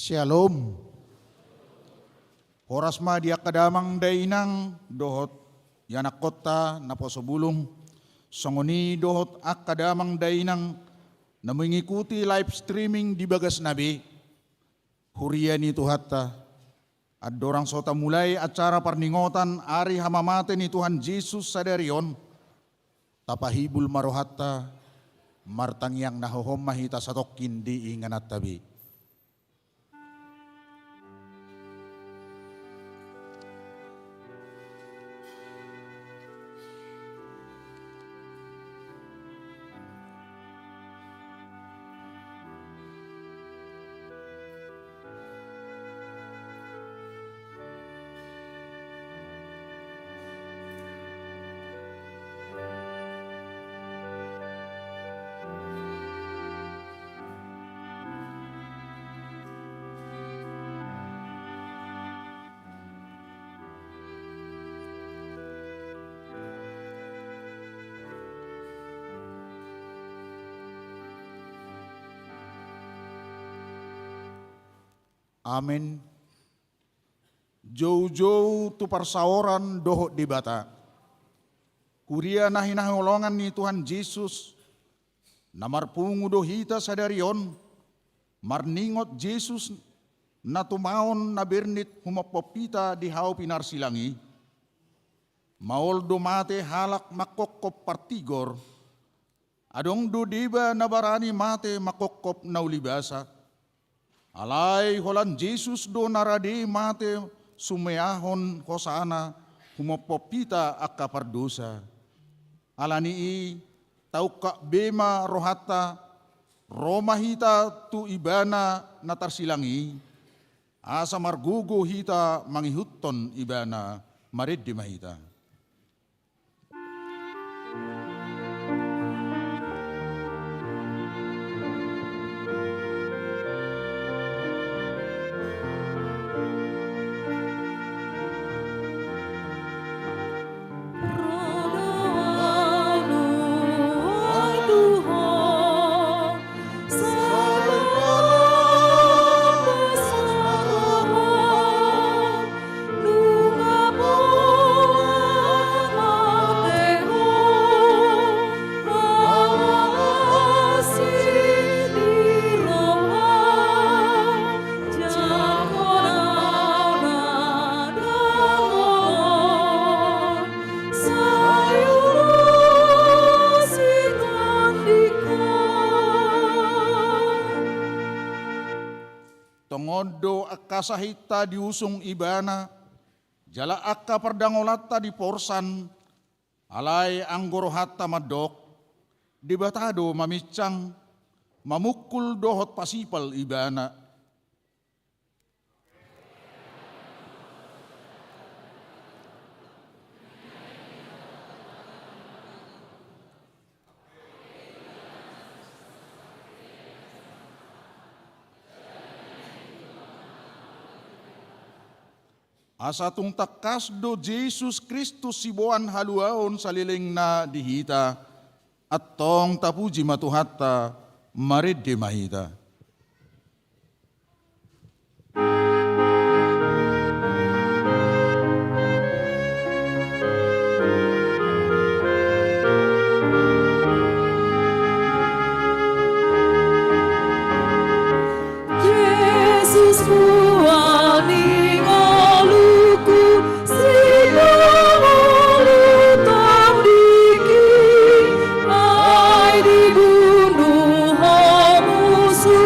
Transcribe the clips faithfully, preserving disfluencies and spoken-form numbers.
Syalom. Horas ma di angka damang dainang dohot ianakhonta naposo bulung, songon i dohot angka damang dainang na mengikuti live streaming di bagasna be. Huria ni Tuhanta, andorang so tamulai acara parningotan ari hamamate ni Tuhan Jesus sadari on, tapahibul ma rohanta, martangiang na hohom ma hita satongkin di ingananta be. Amen. Joujou tu parsaoran dohot Debata. Huria na hinaholongan ni Tuhan Jesus, na marpungu do hita sadari on, marningot Jesus na tumaon na bernit humophop hita di hau pinarsilang i. Maol do mate halak manghophop partigor, adong do deba na barani mate manghophop na uli basa. Alai holan Jesus do na rade mate sumeahon hosana humophop hita angka pardosa. Alani i, taungkap be ma rohanta, ro ma hita tu Ibana na tarsilang i, asa margogo hita mangihuthon Ibana. Marende ma hita. Tongon do angka sahita diusung Ibana, jala angka pardangolanta diporsan, alai anggo rohanta mandok, Debata do maminsang, mamungkul dohot pasipal Ibana. Asa tung tangkas do Jesus Kristus siboan haluaon salelengna di hita, antong tapuji ma Tuhanta, marende ma hita. Jesus, hual ni ngolungku, sipangolu tondingki, ai dibunu Ho musu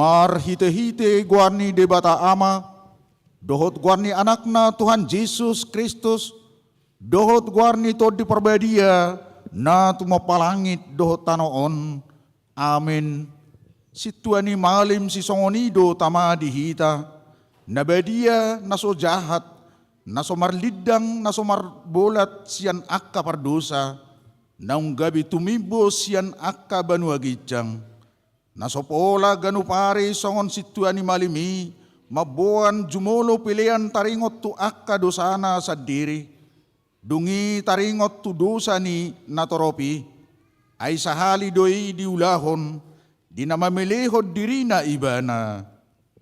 Marhitehite goar ni Debata Ama, dohot goar ni Anakna Tuhan Jesus Kristus, dohot goar ni Tondi Parbadia, na tumompa langit dohot tano on. Amen. Sintua ni malim sisongon i do tama di hita, na badia, na so jahat, na so marlindang, na so marbolat sian angka pardosa, naung gabe tumimbo sian angka banua ginjang. Na so pola ganup ari songon sintua ni malim i, mamboan jumolo pelean taringot tu angka dosana sandiri, dung i taringot tu dosa ni natorop i, ai sahali do i diulahon, di na mamelehon dirina ibana.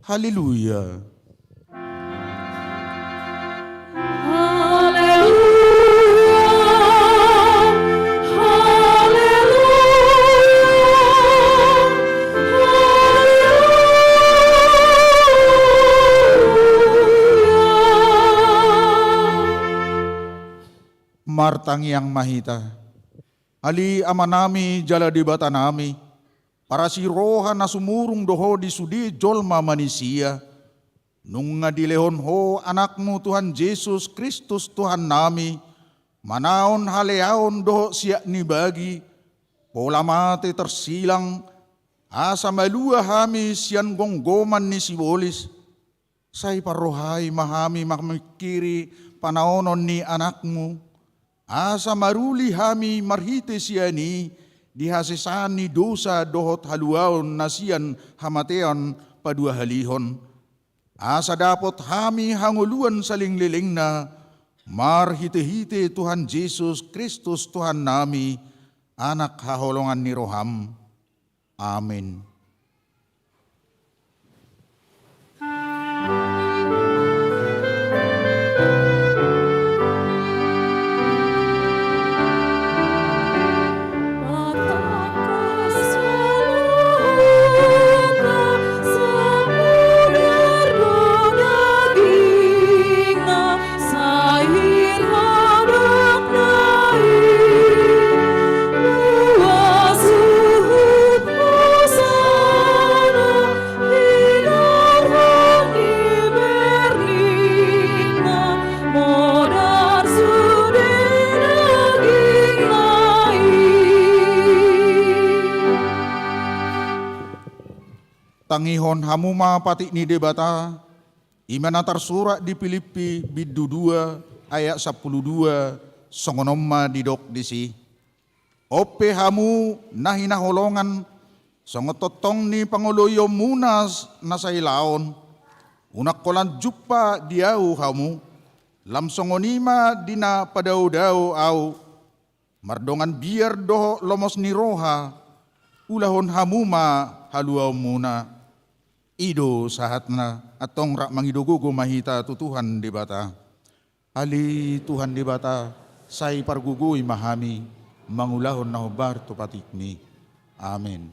Haleluya. Haleluya, haleluya, haleluya. Martangiang ma hita. Ale Amanami jala Debatanami, parasi roha na sumurung do Ho di sude jolma manisia. Nunga dilehon Ho Anakmu Tuhan Jesus Kristus Tuhannami, manaon haleaon dohot siat ni bagi, pola mate tarsilang, asa malua hami sian gomgoman ni sibolis. Sai parrohai ma hami mamingkiri panaonon ni Anakmu, asa maruli hami marhite sian i di hasesaan ni dosa dohot haluaon na sian hamatean paduahalihon. Asa dapot hami hangoluan salelenglelengna, marhitehite Tuhan Jesus Kristus Tuhannami, Anak haholongan ni roham. Amen. Tangihon hamu ma patik ni Debata, i ma na tarsurat di Pilippi bindu dua ayat sampulu dua, songon on ma didok disi. On pe hamu na hinaholongan, songon tongtong ni pangoloionmuna na sailaon, unang holan jumpa di ahu hamu, lam songon i ma di na padaodao ahu, mardongan biar dohot lomos ni roha, ulahon hamu ma haluaonmuna. I do sahatna, antong rap mangido gogo ma hita tu Tuhan Debata. Ale Tuhan Debata, sai pargogoi ma hami mangulahon na hombar tu patikmi. Amen.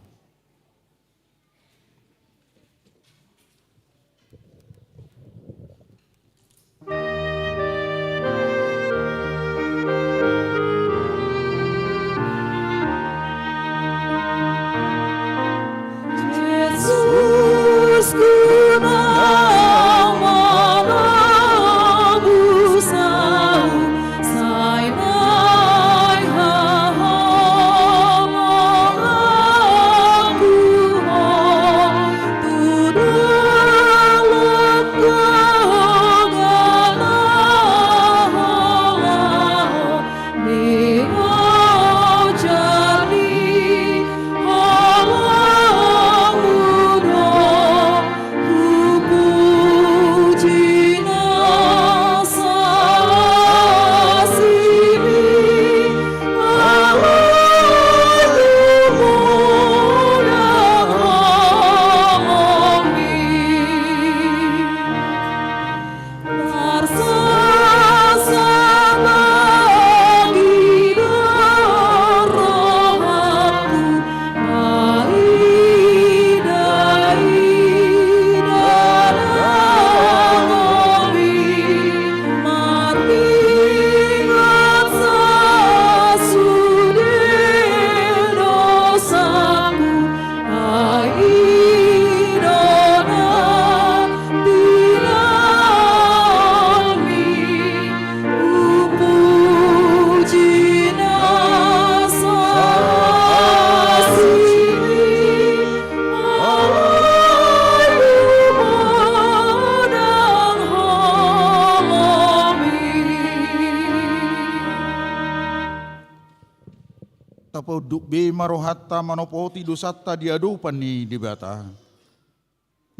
Duk be ma rohanta manopoti dosanta di adopan ni Debata.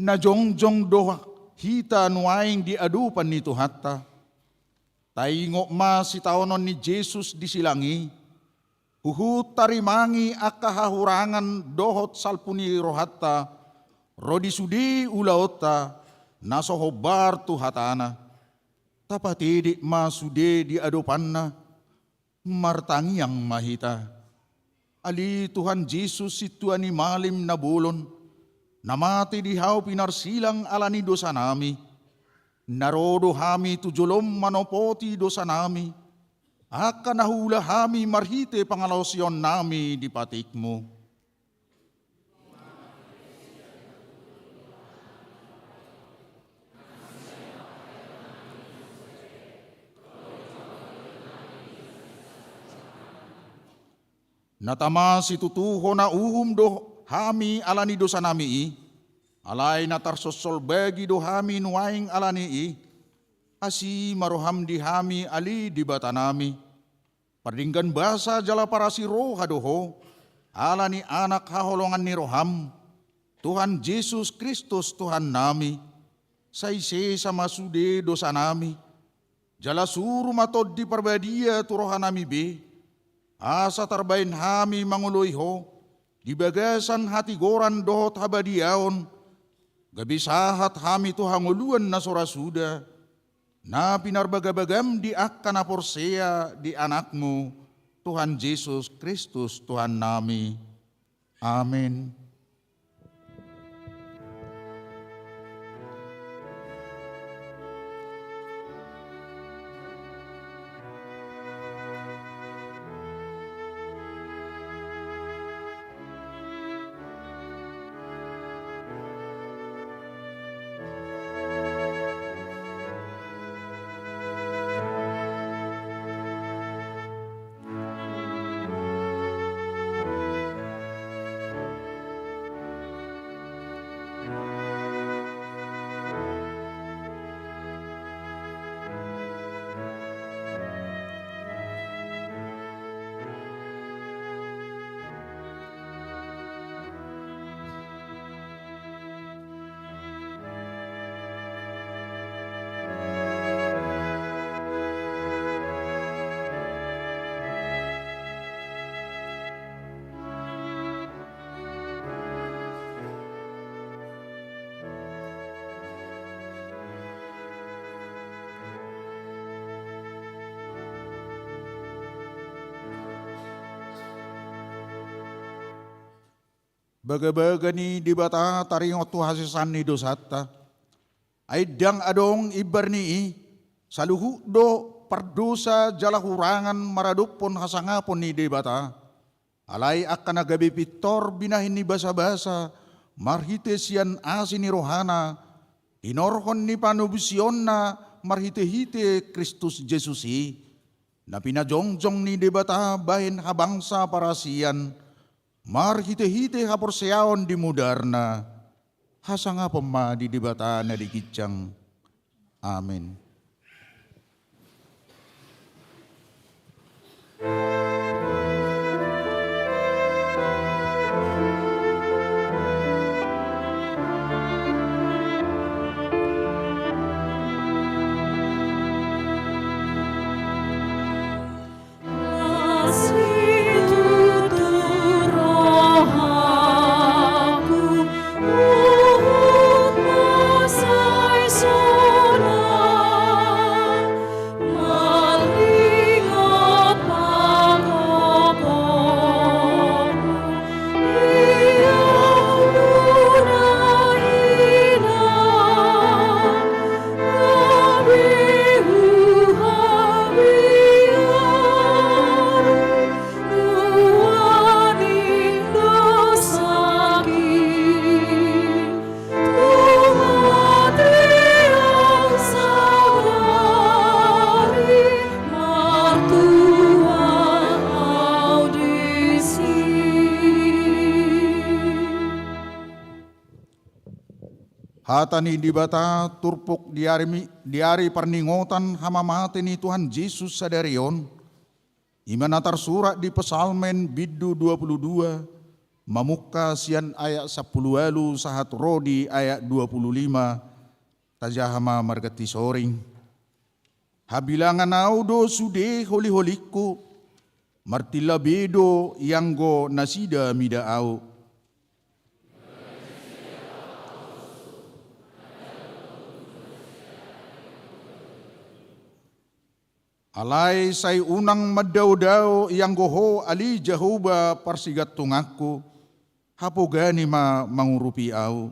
Na jongjong do hita nuaeng di adopan ni Tuhanta. Taingot ma sitaonon ni Jesus di silang i, huhut tarimangi angka hahurangan dohot salpu ni rohanta, ro di sude ulaonta, na so hombar tu hatana. Tapatedek ma sude di adopanna, martangiang ma hita. Ale Tuhan Jesus, sintua ni malim na bolon, na mate di hau pinarsilang ala ni dosanami, na ro do hami tu jolom manopoti dosanami, angka na huula hami marhite pangalaosionnami di patikmu. Na tama situtu hona uhum do hami ala ni dosanami i, alai na tarsolsol bagi do hami nuaeng ala ni i, asi ma roham di hami ale Debatanami. Pardenggan basa jala parasi roha do ho, ala ni Anak haholongan ni roham, Tuhan Jesus Kristus Tuhannami. Sai sesa ma sude dosanami, jala suru ma Tondi Parbadia tu rohanami be, asa tarbaen hami mangoloi ho, di bagasan hatigoran dohot habadiaon, gabe sahat hami tu hangoluan na so ra suda, na pinarbagabagam di angka na porsea di Anakmu, Tuhan Jesus Kristus Tuhannami. Amen. Bagabaga ni Debata taringot tu hasesaan ni dosanta. Ai ndang adong imbar ni i, saluhut do pardosa jala hurangan maradophon hasangapon ni Debata. Alai angka na gabe pintor binahen ni basabasa, marhite sian asi ni rohana, tinorhon ni panobusonna marhitehite Kristus Jesus i, na pinajongjong ni Debata bahen habangsa parasian, marhitehite haporseaon di mudarna. Hasangapon ma di Debata na di ginjang. Amen. Hata ni Debata turpuk di ari mi-, di ari parningotan hamamate ni Tuhan Jesus sadari on. I ma na tarsurat di Psalmen bindu dua pulu dua, mamungka sian ayat sampulu ualu sahat ro di ayat dua pulu lima, tajaha ma marganti soring. Habilangan au do sude holiholingku, martilla be do ianggo nasida mida au. Alai sai unang mandaodao ianggo Ho ale Jahowa parsigantonganku, hapogani ma mangurupi au.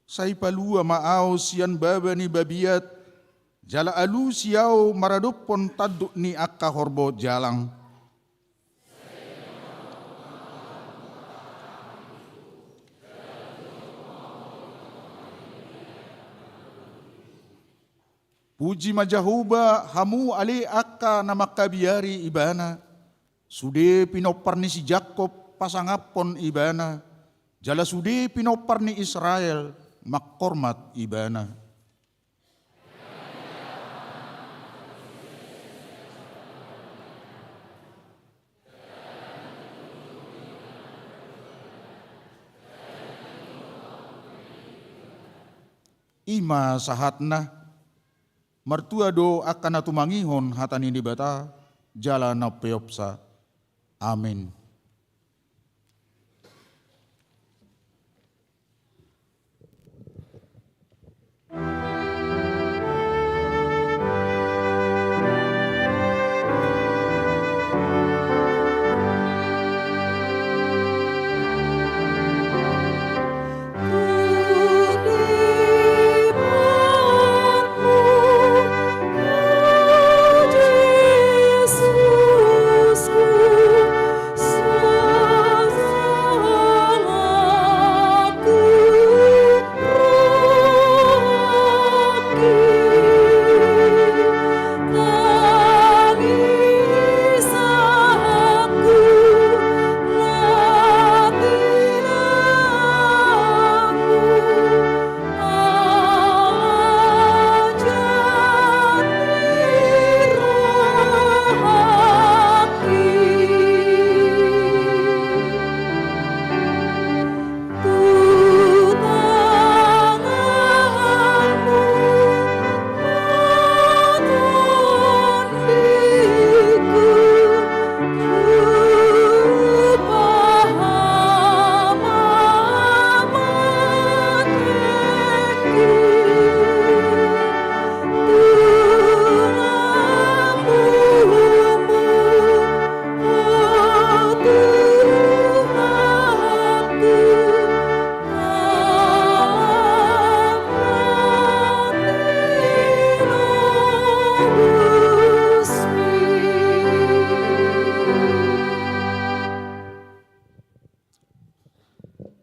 Sai palua ma au sian baba ni babiat, jala alusi au maradophon tanduk ni angka horbo jalang. Puji ma Jahowa, hamu ale angka na mangkabiari Ibana, sude pinompar ni si Jakkob pasangaphon Ibana, jala sude pinompar ni Israel manghormat Ibana. I ma sahatna. Martua do angka na tumangihon hata ni Debata jala na umpeopsa. Amen.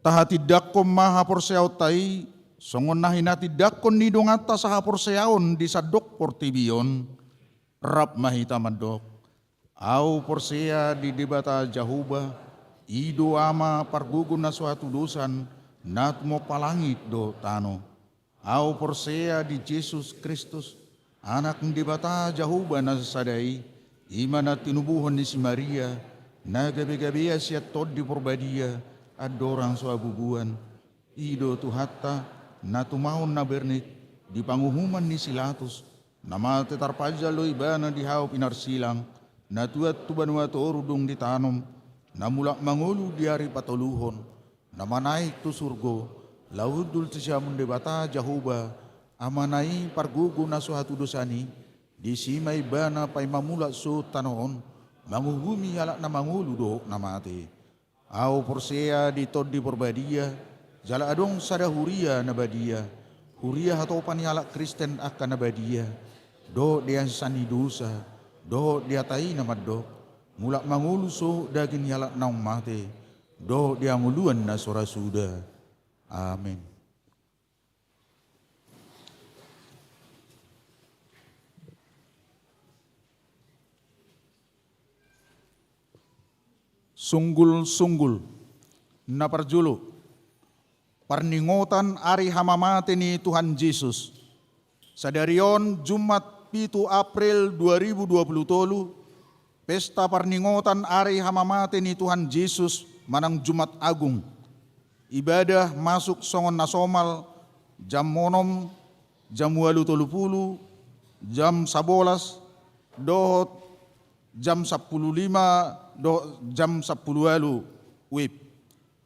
Tahatindangkon ma haporseaonta i, songon na hinatindangkon ni donganta sahaporseaon di sandok portibi on. Rap ma hita mandok. Au porsea di Debata Jahowa, i do Ama pargogo na so hatudosan, na tumompa langit dohot tano. Au porsea di Jesus Kristus, Anak ni Debata Jahowa na sada i, i ma na tinubuhon ni si Maria, na gabegabean sian Tondi Porbadia, andorang so habubuan. I do Tuhanta, na tumaon na bernit, di panguhuman ni si Latus, na mate tarpanjal do Ibana di hau pinarsilang, na tuat tu banua toru dung ditanom, na mulak mangolu di ari patoluhon, na manaek tu surgo, laho hundul tu siamun Debata Jahowa, Amana i pargogo na so hatudosan i, disi ma Ibana paima mulak sohot tano on, manguhumi halak na mangolu dohot na mate. Au porsea di Tondi Porbadia, jala adong sada huria na badia, huria hatopa ni halak Kristen angka na badia, dohot di hansean ni dosa, dohot di hata i na mandok, mulak mangolu sohot daging ni halak naung mate, dohot di hangoluan na so ra suda. Amen. Sunggul-sunggul. Na parjolo, Parningotan ari hamamate ni Tuhan Jesus. Sadari on, Jumat pitu April dua ribu dua puluh tolu, pesta parningotan ari hamamate ni Tuhan Jesus manang Jumat Agung. Ibadah masuk songon na somal, jam onom, jam ualu tolu pulu, jam sabolas, dohot jam sampulu lima, dohot jam sampulu ualu WIB.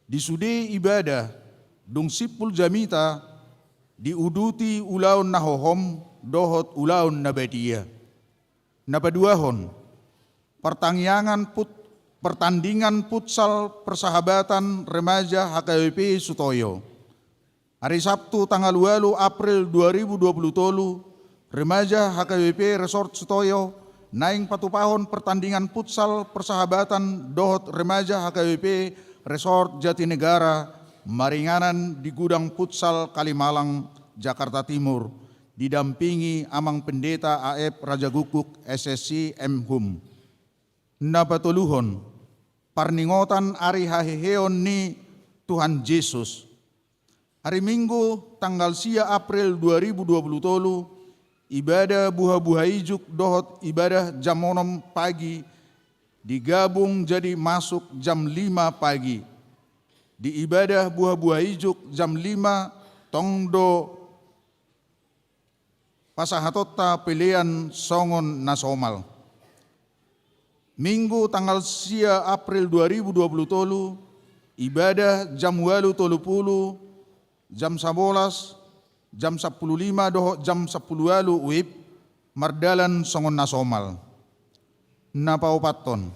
Di sude ibadah, dung simpul jamita, diuduti ulaon na hohom dohot ulaon na badia. Na paduahon, partangiangan put-, pertandingan futsal persahabatan remaja H K B P Sutoyo. Ari Sabtu tanggal ualu April dua ribu dua puluh tolu, remaja H K B P Resort Sutoyo naeng patupahon pertandingan futsal persahabatan dohot remaja H K B P Resort Jatinegara maringanan di Gudang Futsal Kalimalang, Jakarta Timur, didampingi Amang Pendeta A F Rajagukguk, S S I, M Hum. Na patoluhon, parningotan ari haheheon ni Tuhan Jesus. Ari Minggu tanggal sia April dua ribu dua puluh tolu, ibadah buha-buha ijuk dohot ibadah jam onom pagi digabung jadi masuk jam lima pagi. Di ibadah buha-buha ijuk jam lima, tong do pasahatonta pelean songon na somal. Minggu tanggal sia April dua ribu dua puluh tolu, ibadah jam ualu tolu pulu, jam sabolas, jam sampulu lima dohot jam sampulu ualu WIB, mardalan songon na somal. Na paopathon,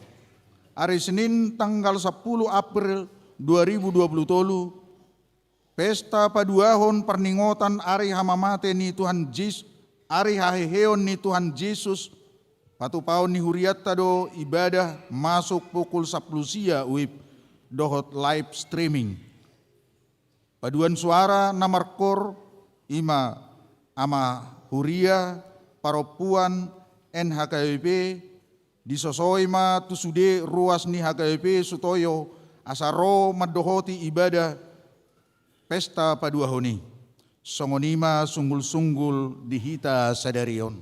ari Senin tanggal sampulu April dua ribu dua puluh tolu, pesta paduahon parningotan ari hamamate ni Tuhan Jis-, ari haheheon ni Tuhan Jesus, patupaon ni hurianta do ibadah masuk pukul sampulu sia WIB dohot live streaming. Paduan suara na markoor i ma ama huria, parompuan, N H K B P, disosoi ma tu sude ruas ni H K B P Sutoyo asa ro mandohoti ibadah pesta paduahon i. Songon i ma sunggul-sunggul di hita sadari on.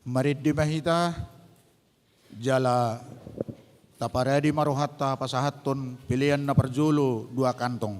Marende ma hita, jala taparade ma rohanta pasahathon pelean na parjolo dua kantong.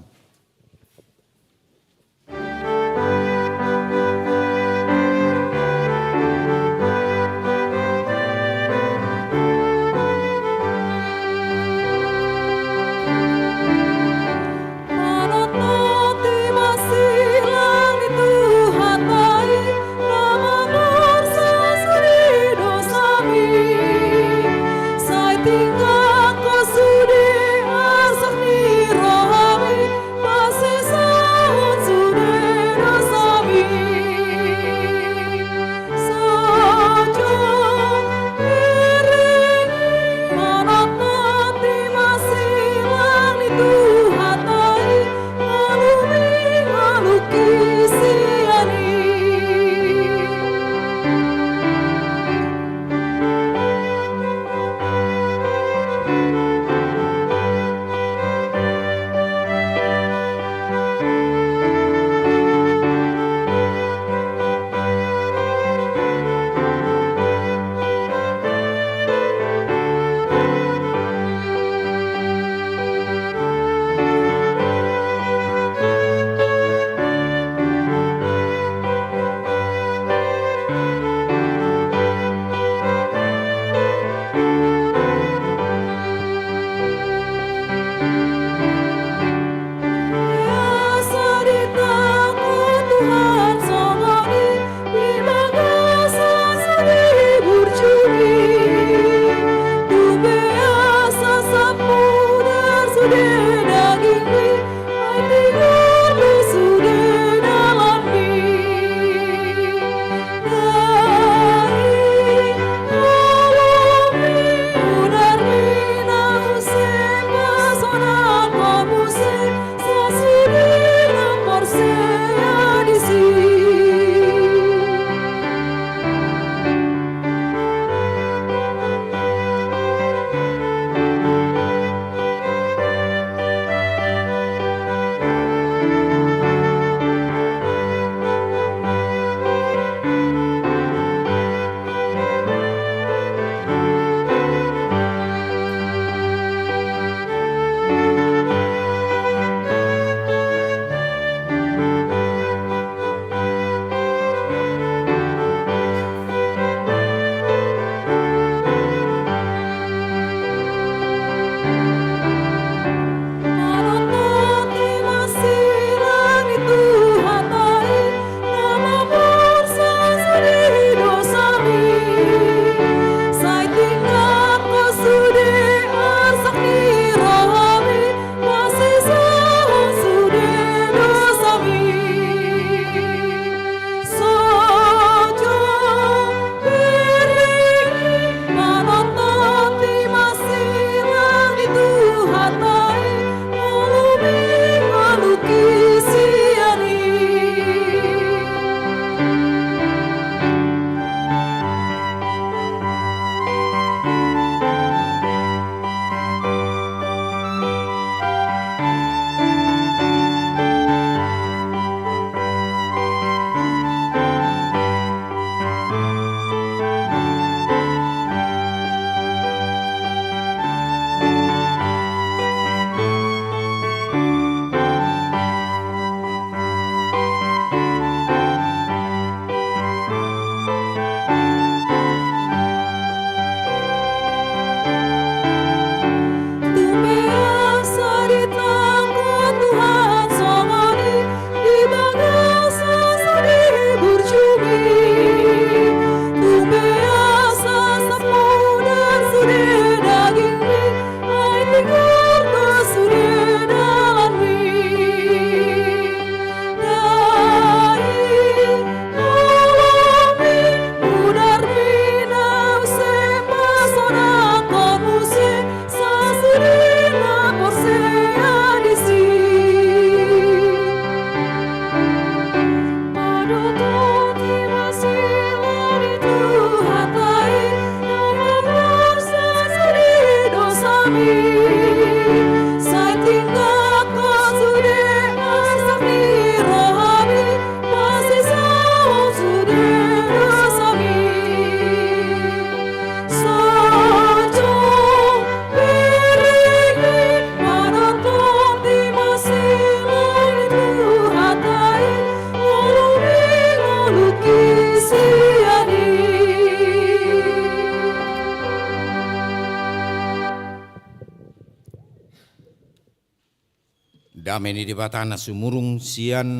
Dame ni Debata na sumurung sian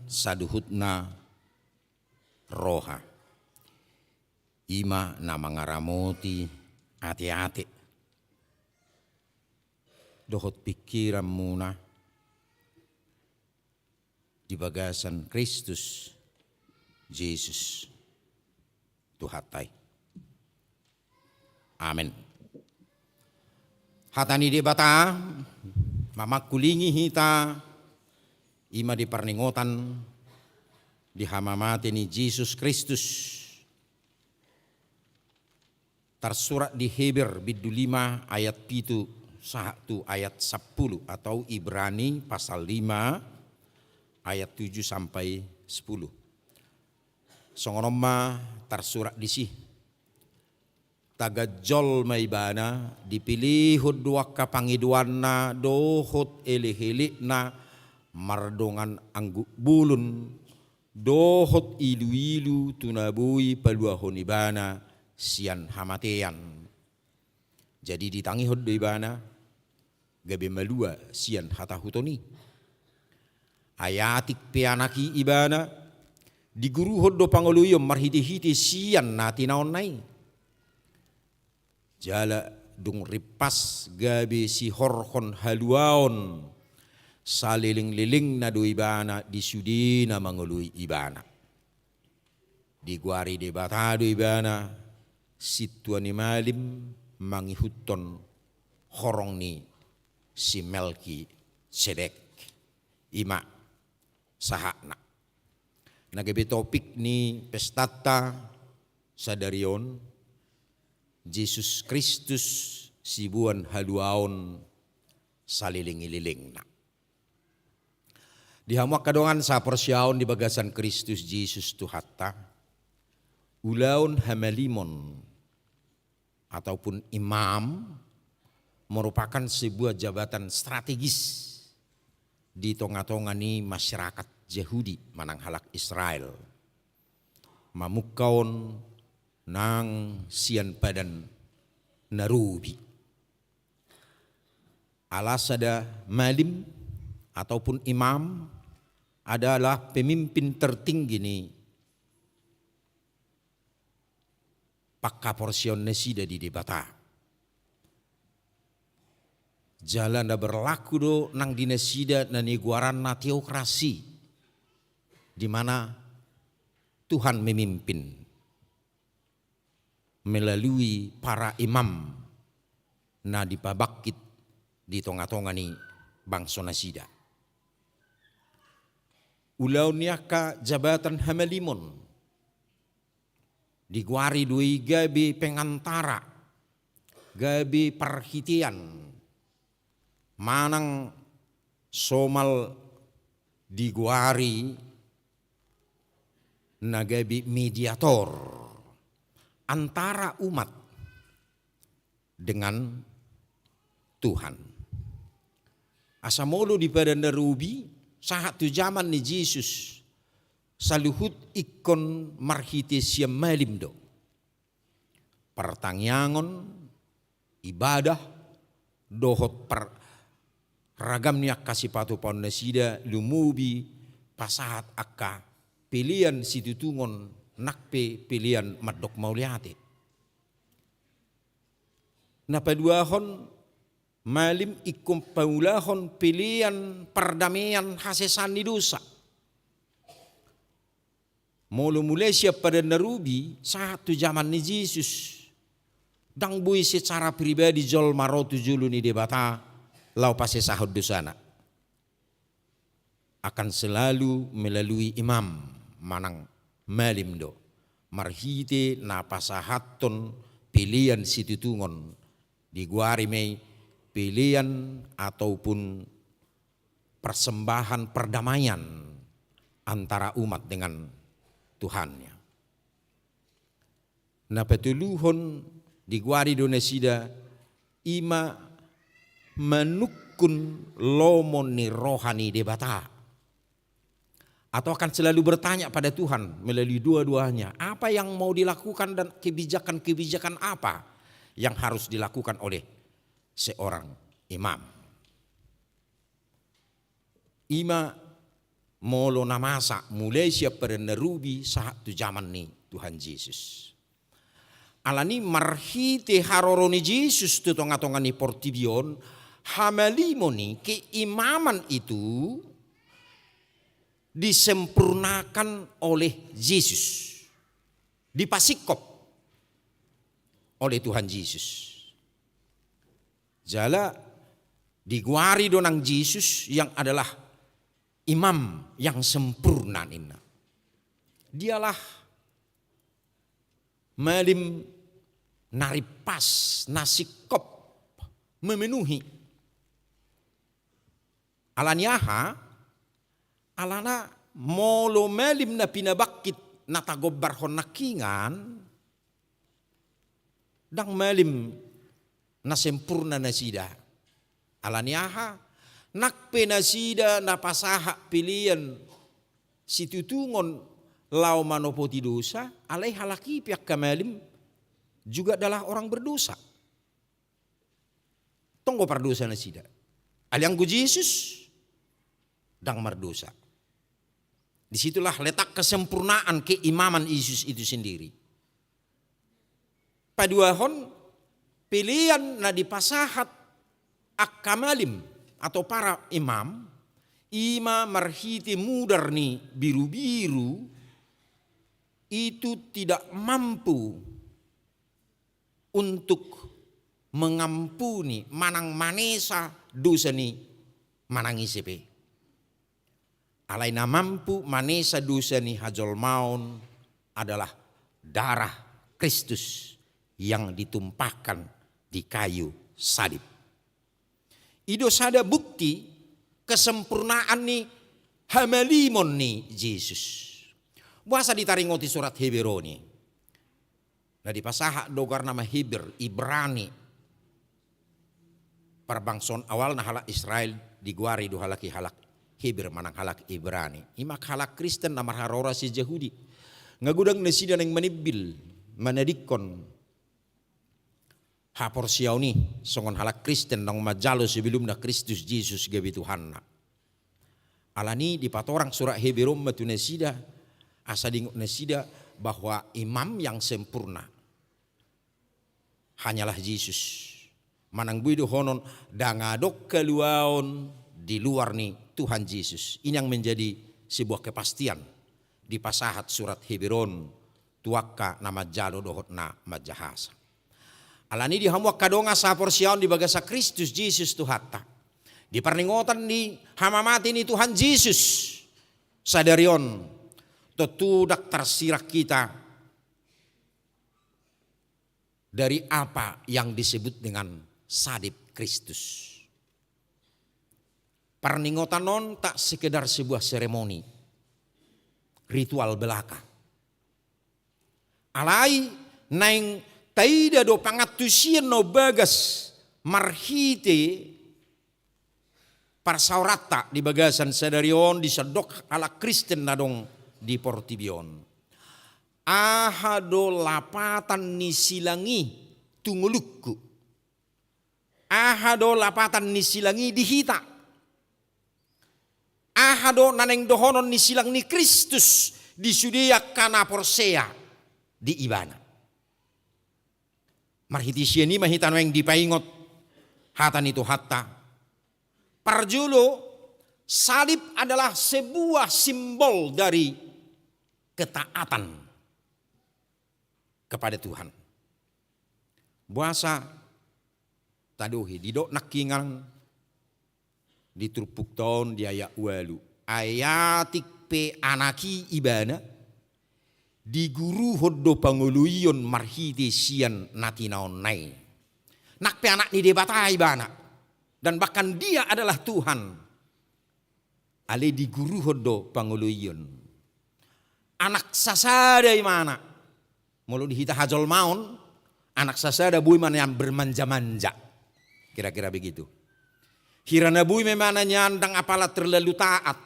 saluhutna roha, i ma na mangaramoti ateate dohot pingkiranmuna di bagasan Kristus Jesus Tuhanta i. Amen. Hata ni Debata mamangkulingi hita, i ma di parningotan di hamamate ni Jesus Kristus. Tarsurat di Heber bindu lima ayat pitu sahat tu ayat sampulu, atau Ibrani pasal lima ayat tujuh sampai sepuluh. Songon on ma tarsurat disi: Tagan jolma ibana, dipilihon do angka pangidoanna dohot elekelekna mardongan angguk bolon dohot iluilu tu na boi paluahon ibana sian hamatean. Jadi ditangihon do ibana gabe malua sian hatahuton i. Ai atik pe anak i ibana, diguruhon do pangoloion marhitehite sian na tinaonna i. Jala dung rimpas gabe sihorhon haluaon salelenglelengna do ibana di sude na mangoloi ibana. Digoari Debata do ibana sintua ni malim mangihuthon horong ni si Melkisedek. I ma sahatna na gabe topik ni pestanta sadari on, Jesus Kristus siboan haluaon saleleng-lelengna. Di hamu angka dongan saporseaon di bagasan Kristus Jesus Tuhanta, ulaon hamalimon ataupun imam merupakan sebuah jabatan strategis di tonga-tonga ni masyarakat Jahudi manang halak Israel. Mamungka on nang sian padan na robi. Ala sada malim ataupun imam adalah pemimpin tertinggi ni panghaporseaon nasida di Debata. Jala na berlaku do nang di nasida na nigoaranna teokrasi, di mana Tuhan memimpin melalui para imam na dipabangkit di tonga-tonga ni bangso nasida. Ulaon ni angka jabatan hamalimon digoari do i gabe pengantara, gabe parhitean, manang somal digoari na gabe mediator antara umat dengan Tuhan. Asa molo di padan na robi sahat tu jaman ni Jesus, saluhut ingkon marhite sian malim do. Partangiangon, ibadah, dohot par-, ragam ni angka sipatupaon nasida lumobi pasahat angka pelean situtungon nang pe pelean mandok mauliate. Na paduahon, malim ingkon paulahon pelean pardamean hasesaan ni dosa. Molo mulai sian padan na robi sahat tu jaman ni Jesus, ndang boi secara pribadi jolma ro tu jolo ni Debata laho pasesahon dosana. Akan selalu melalui imam manang malim do, marhite na pasahathon pelean situtungon, digoari ma i pelean ataupun persembahan perdamaian antara umat dengan Tuhannya. Na patoluhon, digoari do nasida i ma manungkun lomo ni roha ni Debata, atau akan selalu bertanya pada Tuhan melalui doa-doanya, apa yang mau dilakukan dan kebijakan-kebijakan apa yang harus dilakukan oleh seorang imam. I ma molo na masa mulai sian padan na rubi sahat tu jaman ni Tuhan Jesus. Alani marhite haroro ni Jesus tu tonga-tonga ni portibi on, hamalimon ni keimaman itu disempurnakan oleh Jesus, dipasingkop oleh Tuhan Jesus. Jala digoari do nang Jesus yang adalah imam yang sempurna ninna. Dialah malim na rimpas, na singkop, memenuhi. Alani aha? Alana molo malim na pinabangkit na tagombarhon nangkingan, ndang malim na sempurna nasida. Alani aha? Nang pe nasida na pasahat pelean situtungon laho manopoti dosa, alai halak i pe angka malim juga adalah orang berdosa. Tong do pardosa nasida. Alai anggo Jesus ndang mardosa. Disitulah letak kesempurnaan keimaman Yesus itu sendiri. Paduahon, pelean na dipasahat angka malim atau para imam, i ma marhite mudar ni birubiru, itu tidak mampu untuk mengampuni manang manesa dosa ni manang ise pe. Alai na mampu manesa dosa ni hajolmaon adalah darah Kristus yang ditumpahkan di kayu salib. I do sada bukti kesempurnaan ni hamalimon ni Jesus. Boasa ditaringoti surat Heber on i? Na dipasahat do goarna ma Heber, Ibrani. Parbangsoan awalna halak Israel digoari do halak i halak Heber manang halak Ibrani. I ma halak Kristen na marharoro sian Jahudi. Nga godang nasida naeng manimbil, manadingkon haporseaon i songon halak Kristen naung manjalo sebelumna Kristus Jesus gabe Tuhanna. Alani dipatorang surat Heber on ma tu nasida, asa diingot nasida bahwa imam yang sempurna hanyalah Jesus. Manang boi dohonon ndang adong haluaon di luar ni Tuhan Jesus. Ini yang menjadi sebuah kepastian dipasahat surat Heber on tu angka na manjalo dohot na manjahasa. Alani di hamu angka dongan sahaporseaon di bagasan Kristus Jesus Tuhanta, di parningotan ni hamamate ni Tuhan Jesus sadari on, tontu ndang tarsirang hita dari apa yang disebut dengan salib Kristus. Parningotan on tak sekedar sebuah seremoni, ritual belaka. Alai naeng taida do pangantusion na umbagas marhite parsaoranta di bagasan sadari on di sandok halak Kristen na adong di portibi on. Aha do lapatan ni silang i tu ngolungku? Aha do lapatan ni silang i di hita? Aha do na naeng dohonon ni silang ni Kristus di sude angka na porsea di Ibana? Marhite sian i ma hita naeng dipaingot hata ni Tuhanta. Parjolo, salib adalah sebuah simbol dari ketaatan kepada Tuhan. Boasa tadohi, didok nangkingan di turpukta on di ayat ualu: Ai atik pe anak i ibana, diguruhon do pangoloion marhite sian na tinaonna i. Nang pe anak ni Debata ibana, dan bahkan dia adalah Tuhan. Alai diguruhon do pangoloion. Anak sasada ibana. Molo di hita hajolmaon, anak sasada boi ma nian bermanja-manja. Kira-kira begitu. Hira na boi ma ibana nian ndang apala terlalu taat.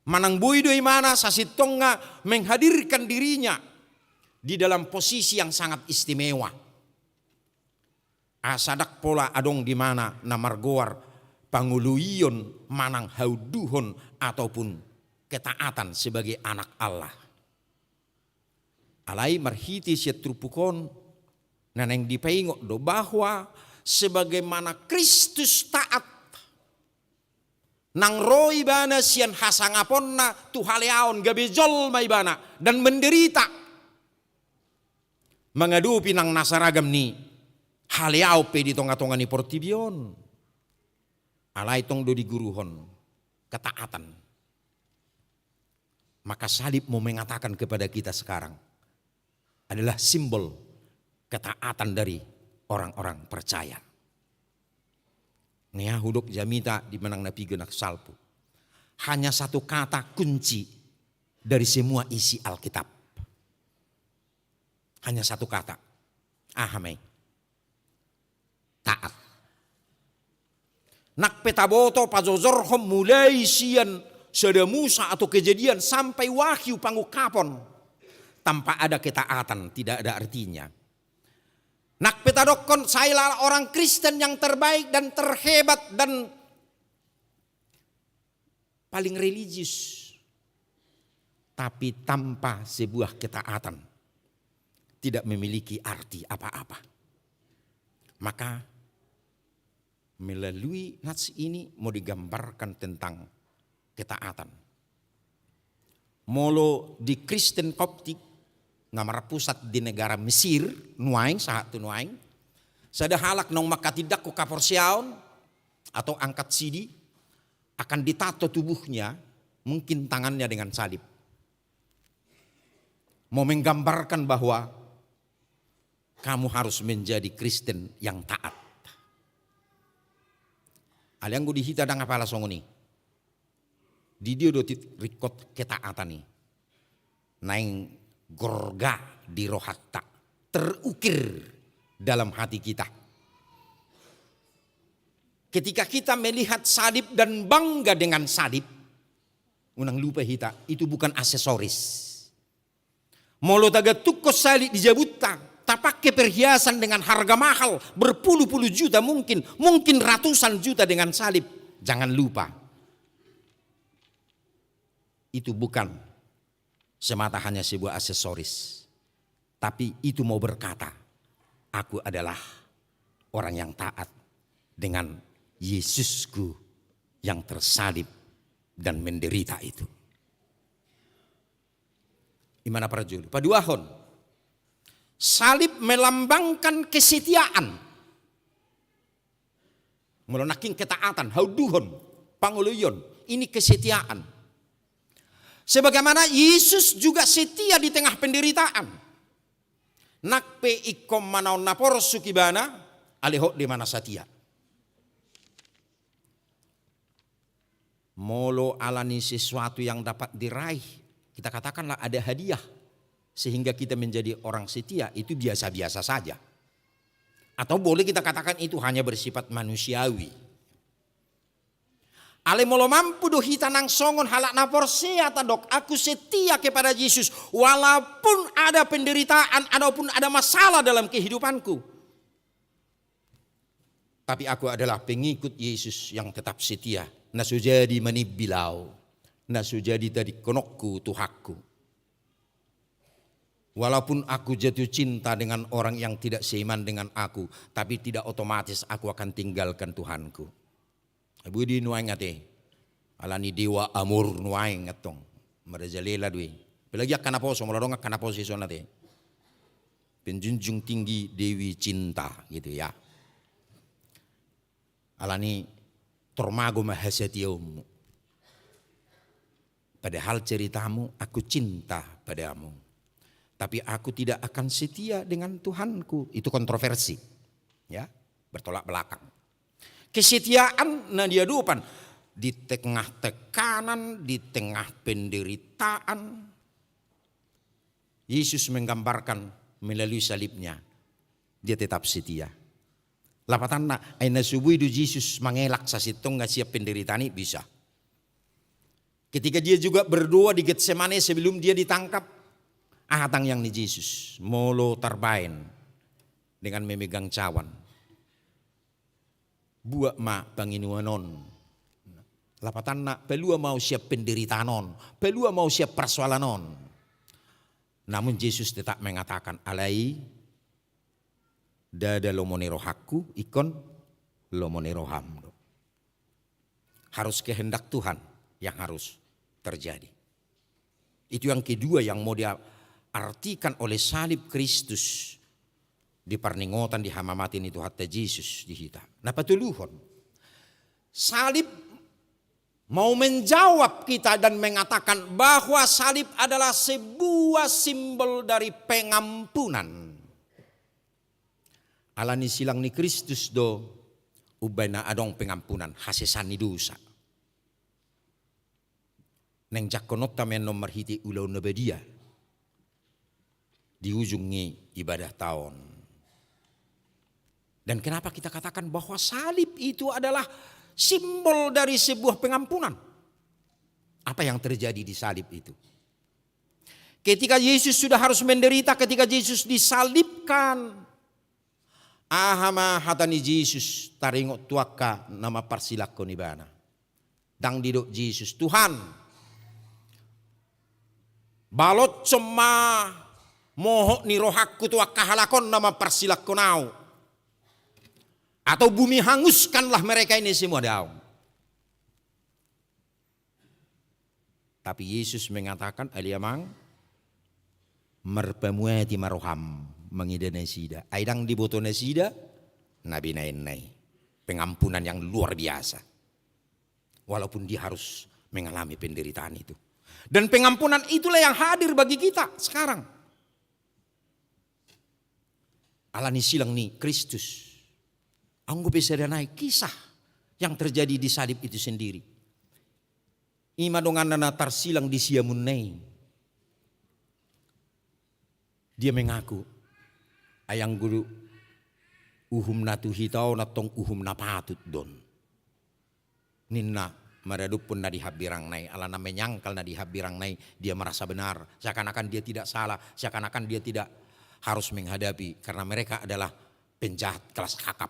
Manang boi do ibana sasintongna menghadirkan dirinya di dalam posisi yang sangat istimewa. Asa ndang pola adong di ibana na margoar pangoloion manang haunduhon ataupun ketaatan sebagai anak Allah. Alai marhite sian turpuk on na naeng dipaingot do bahwa sebagaimana Kristus taat, nang ro ibana sian hasangaponna tu haleaon, gabe jolma ibana dan menderita mangadopi nang na saragam ni haleaon pe di tonga-tonga ni portibi on. Alai tong do diguruhon ketaatan. Maka salib mau mengatakan kepada kita sekarang adalah simbol ketaatan dari orang-orang percaya. Nga hudok jamita di manang na piga na salpu. Hanya satu kata kunci dari semua isi Alkitab. Hanya satu kata. Aha ma i? Taat. Nang pe taboto pajojorhon mulai sian Sada Musa atau Kejadian sampai Wahyu pangungkapon, tanpa ada ketaatan tidak ada artinya. Nang pe tadokkon sailah orang Kristen yang terbaik dan terhebat dan paling religius, tapi tanpa sebuah ketaatan, tidak memiliki arti apa-apa. Maka melalui nats ini mau digambarkan tentang ketaatan. Molo di Kristen Koptik na marpusat di negara Mesir nuaeng, sahat tu nuaeng, sada halak naung mangkatindangkon haporseaon atau angkat sidi, akan ditato tubuhnya, mungkin tangannya dengan salib. Mau menggambarkan bahwa kamu harus menjadi Kristen yang taat. Alai anggo di hita ndang apala songon i. Di dia do tingki ringkot ketaatan i? Naeng gorga di rohanta, terukir dalam hati kita. Ketika kita melihat salib dan bangga dengan salib, unang lupa hita, itu bukan aksesoris. Molo tagantunghon salib di jabunta, tapake perhiasan dengan harga mahal, berpuluh-puluh juta mungkin, mungkin ratusan juta dengan salib. Jangan lupa, itu bukan semata hanya sebuah aksesoris, tapi itu mau berkata, "Aku adalah orang yang taat dengan Yesusku yang tersalib dan menderita itu." I ma na parjolo. Paduahon, salib melambangkan kesetiaan. Molo nangkin ketaatan, haunduhon, pangoloion, ini kesetiaan. Sebagaimana Yesus juga setia di tengah penderitaan. Nang pe ingkon manaon na porsuk ibana, alai hot do ibana satia. Molo alani sesuatu yang dapat diraih, kita katakanlah ada hadiah, sehingga kita menjadi orang setia, itu biasa-biasa saja. Atau boleh kita katakan itu hanya bersifat manusiawi. Alai molo mampu do hita nang songon halak na porsea tadok, "Aku setia kepada Yesus, walaupun ada penderitaan, ataupun ada masalah dalam kehidupanku. Tapi aku adalah pengikut Yesus yang tetap setia, na so jadi manimbil au, na so jadi tadingkononku Tuhanku. Walaupun aku jatuh cinta dengan orang yang tidak seiman dengan aku, tapi tidak otomatis aku akan tinggalkan Tuhanku." Boi do i nuaeng ate. Alani dewa amor nuaeng antong. Merajalela do i. Apalagi angka naposo, molo adong angka naposo i songon ate. Penjunjung tinggi dewi cinta, gitu ya. Alani tor mago ma hasatiaonmu. Padahal ceritamu, "Aku cinta padamu. Tapi aku tidak akan setia dengan Tuhanku." Itu kontroversi. Ya, bertolak belakang. Kesetiaan na diadopan di tengah tekanan, di tengah penderitaan. Yesus menggambarkan melalui salibnya, dia tetap setia. Lapatanna, ai na so boi do Jesus mangelak sasintongna sian penderitaan i? Bisa. Ketika dia juga berdoa di Getsemane sebelum dia ditangkap, aha tangiang ni Jesus? Molo tarbaen, dengan memegang cawan. buat ma panginuan on. Lapatanna, palua ma au sian penderitaan on, palua ma au sian parsoalan on. Namun Jesus tetap mengatakan, alai ndada lomo ni rohangku, ingkon lomo ni roham do. Harus kehendak Tuhan yang harus terjadi. Itu yang kedua yang mau diartikan oleh salib Kristus di parningotan di hamamate ni Tuhanta Jesus di hita. Na patoluhon, salib mau menjawab kita dan mengatakan bahwa salib adalah sebuah simbol dari pengampunan. Alani silang ni Kristus do umbahen na adong pengampunan, hasesaan ni dosa. Naeng jangkononta ma annon marhite ulaon na badia di ujung ni ibadahta on. Dan kenapa kita katakan bahwa salib itu adalah simbol dari sebuah pengampunan? Apa yang terjadi di salib itu? Ketika Yesus sudah harus menderita, ketika Yesus disalibkan, aha ma hata ni Jesus taringot tu angka na mamparsilanghon ibana? Ndang didok Jesus, Tuhan, balotshon ma mohop ni rohangku tu angka halak on na mamparsilanghon au. Atau bumi hanguskanlah mereka ini semua, daong. Tapi Yesus mengatakan, ale Amang, marpamuati ma roham mangida nasida. Ai ndang diboto nasida na binahenna i. Pengampunan yang luar biasa. Walaupun dia harus mengalami penderitaan itu. Dan pengampunan itulah yang hadir bagi kita sekarang. Alani silang ni Kristus. Anggo pe sada nai kisah yang terjadi di salib itu sendiri. Ima donganna na tarsilang di siamunna i. Dia mengaku, ai anggo uhum na tu hita on antong uhum na patut do on, ninna maradophon na di hambirangna i, ala na menyangkal na di hambirangna i, dia merasa benar, seakan-akan dia tidak salah, seakan-akan dia tidak harus menghadapi, karena mereka adalah penjahat kelas kakap.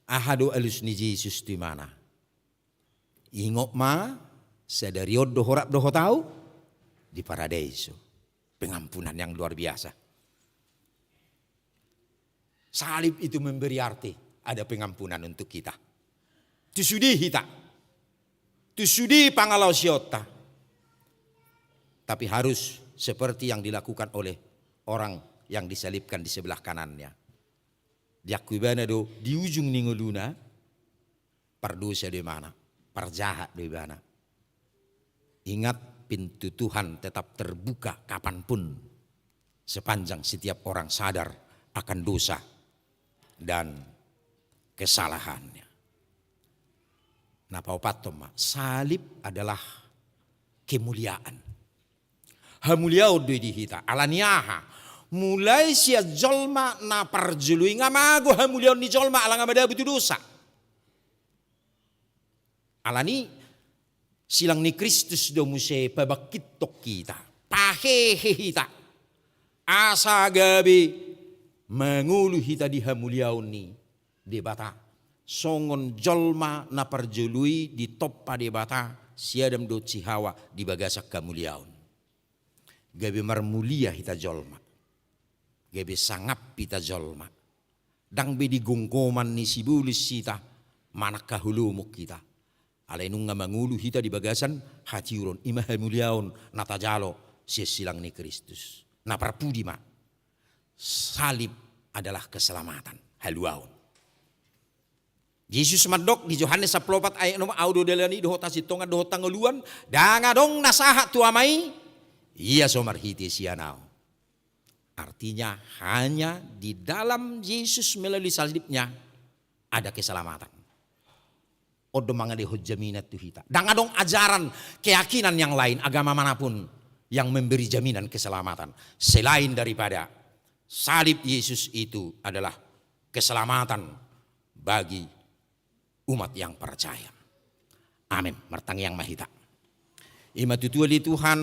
Aha do alus ni Jesus tu ibana? Ingot ma, sadari on do horap dohot au di paradaiso. Pengampunan yang luar biasa. Salib itu memberi arti, ada pengampunan untuk kita. Tu sude hita, tu sude pangalaosionta. Tapi harus seperti yang dilakukan oleh orang yang disalibkan di sebelah kanannya. Diaku ibana do, di ujung ni ngoluna, pardosa do ibana, parjahat do ibana. Ingat, pintu Tuhan tetap terbuka kapanpun, sepanjang setiap orang sadar akan dosa dan kesalahannya. Na paopathon ma, salib adalah kemuliaan. Hamuliaon do i di hita, alani aha? Mulai sian jolma na parjolo i nga mago hamuliaon ni jolma, ala nga madabu tu dosa. Alani silang ni Kristus do muse pabangkithon hita, pahehe hita, asa gabe mangolu hita di hamuliaon ni Debata. Songon jolma na parjolo i ditompa Debata, si Adam dohot si Hawa, di bagasan hamuliaon. Gabe marmulia hita jolma. Gabe sangap hita jolma. Ndang be di gomgoman ni sibolis hita, manang haholomon hita. Alai nunga mangolu hita di bagasan hatiuron, ima hamuliaon na tajalo sian silang ni Kristus. Na parpudi ma, salib adalah keselamatan, haluaon. Jesus mandok di Johannes sampulu opat ayat onom, au do dalan i dohot hasintongan dohot hangoluan, ndang adong na sahat tu Ama i, ia so marhite sian au. Artinya, hanya di dalam Yesus melalui salibnya ada keselamatan. On do mangalehon jaminan tu hita. Ndang adong ajaran, keyakinan yang lain, agama manapun yang memberi jaminan keselamatan selain daripada salib Yesus itu adalah keselamatan bagi umat yang percaya. Amin. Martangiang ma hita. Ima tutu ale Tuhan,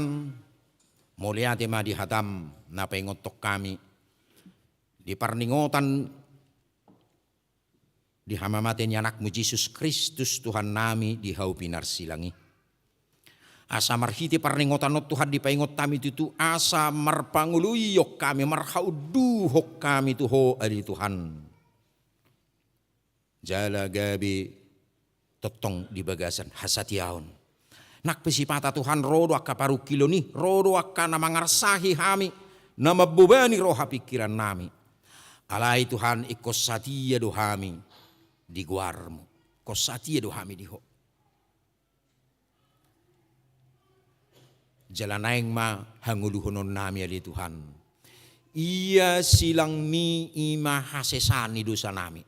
mauliate ma di hataM na paingothon hami di parningotan di hamamate ni Anakmu Jesus Kristus Tuhannami di hau pinarsilang i. Asa marhite parningotan on Tuhan dipaingot hami tutu, asa marpangoloion hami, marhaunduhon hami tu Ho ale Tuhan. Jala gabe tongtong di bagasan hasatiaon. Nang pe sipata Tuhan ro do angka parungkilon i, ro do angka na mangarsahi hami, na mambobani roha pingkirannami. Alai Tuhan ingkon satia do hami di goarmu, ingkon satia do hami di Ho. Jala naeng ma hangoluhononnami ale Tuhan. Ia silangmi i ma hasesaan ni dosanami.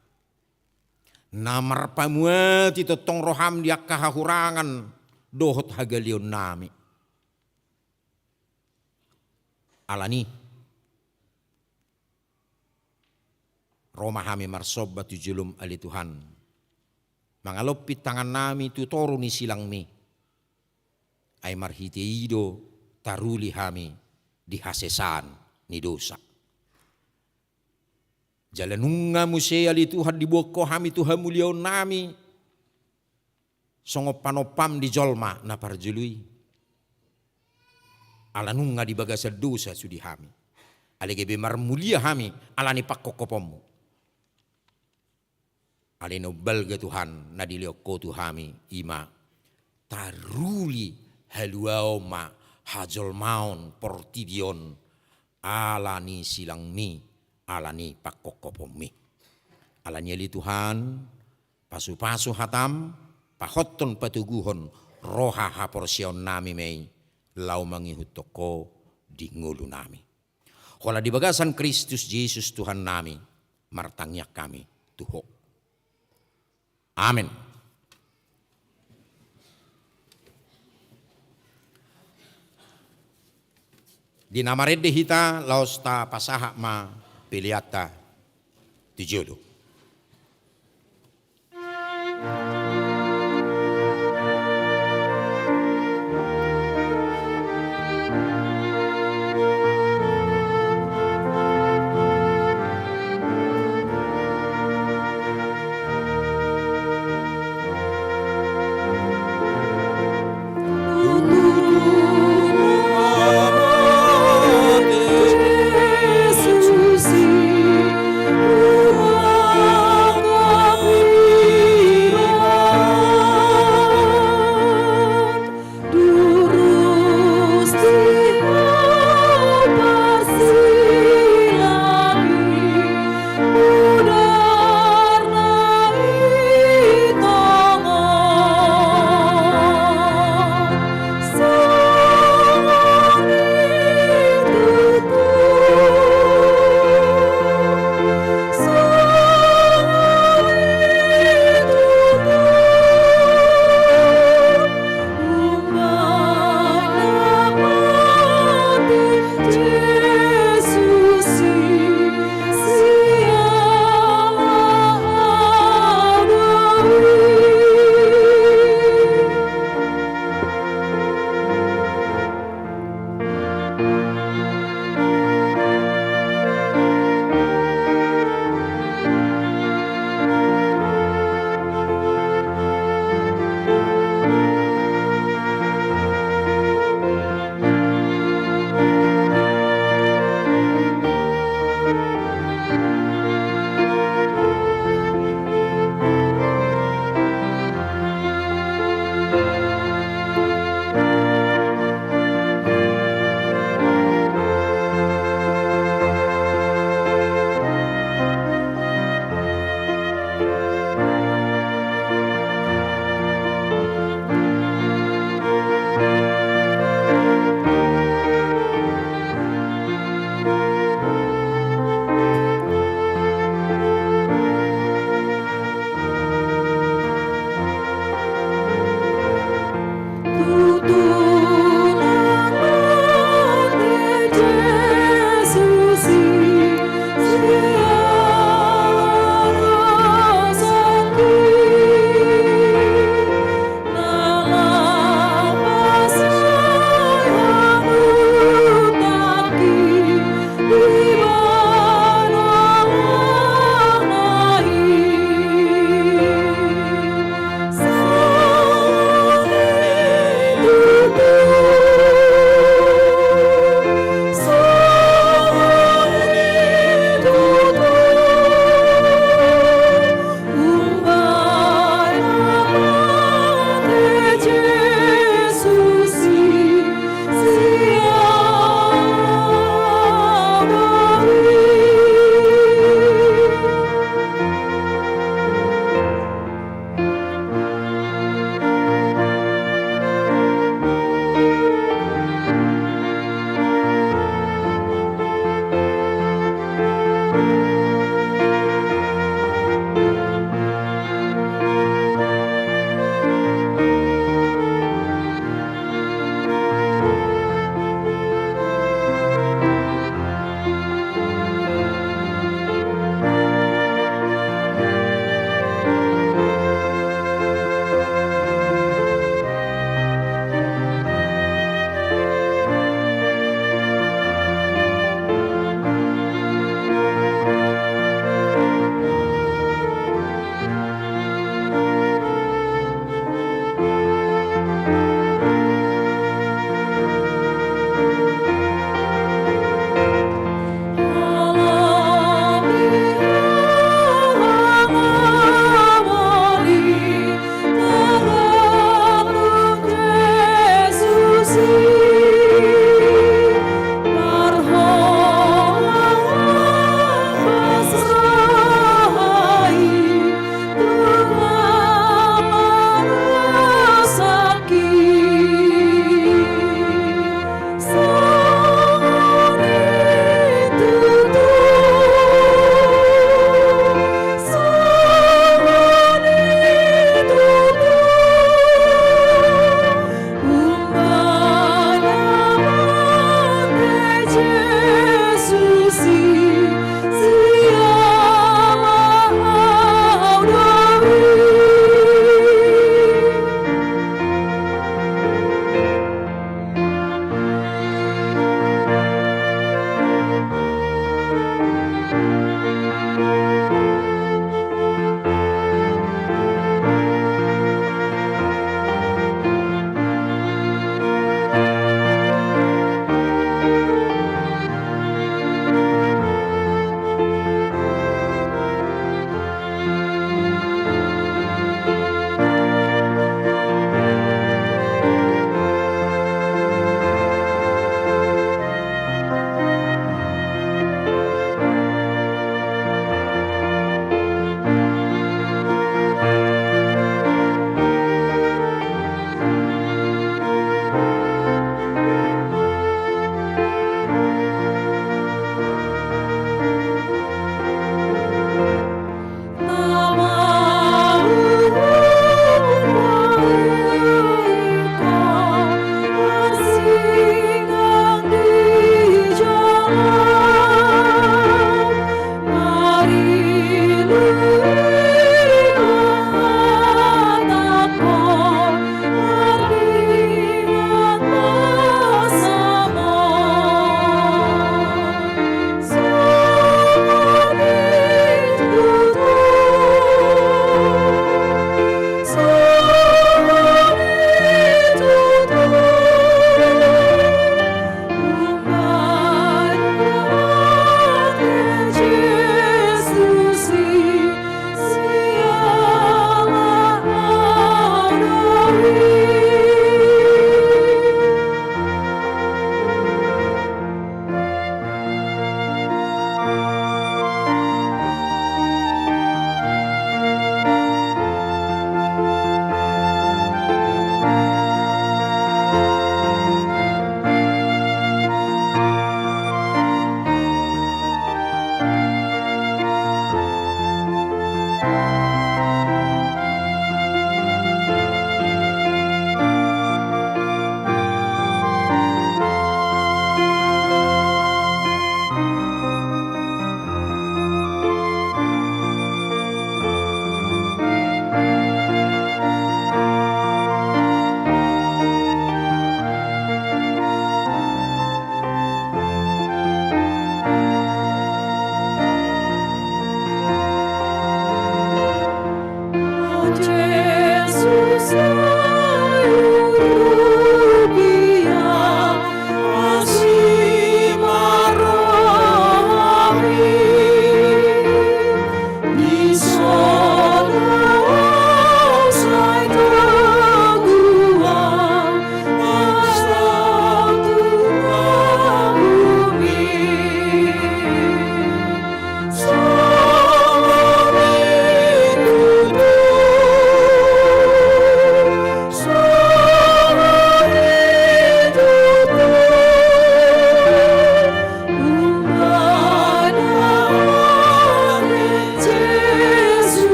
Na marpamuati tongtong roham di angka hahurangan dohot hagaleonnami. Alani. Ro ma hami marsomba tu jolom ale Tuhan. Mangalompit tangannami tu toru ni silangmi. Ai marhite i do taruli hami di hasesaan ni dosa. Jala nunga muse ale Tuhan diboan Ho hami tu hamuliaonnami. Songon panompam di jolma na parjolo i. Ala nunga di bagasan dosa sude hami. Alai gabe marmulia hami ala ni pangkophoponmu. Alai na umbalga Tuhan na dilehon Ho tu hami i ma. Taruli haluaon ma hajolmaon portibi on ala ni silangmi, ala ni pangkophoponmi. Alani ale Tuhan, pasupasu hatam, pahothon patoguhon roha haporseaonnami ma i, laho mangihuthon Ho di ngolunami. Holan di bagasan Kristus Jesus Tuhannami, martangiang hami tu Ho. Amen. Di na marende hita laos tapasahat ma peleanta tu jolo.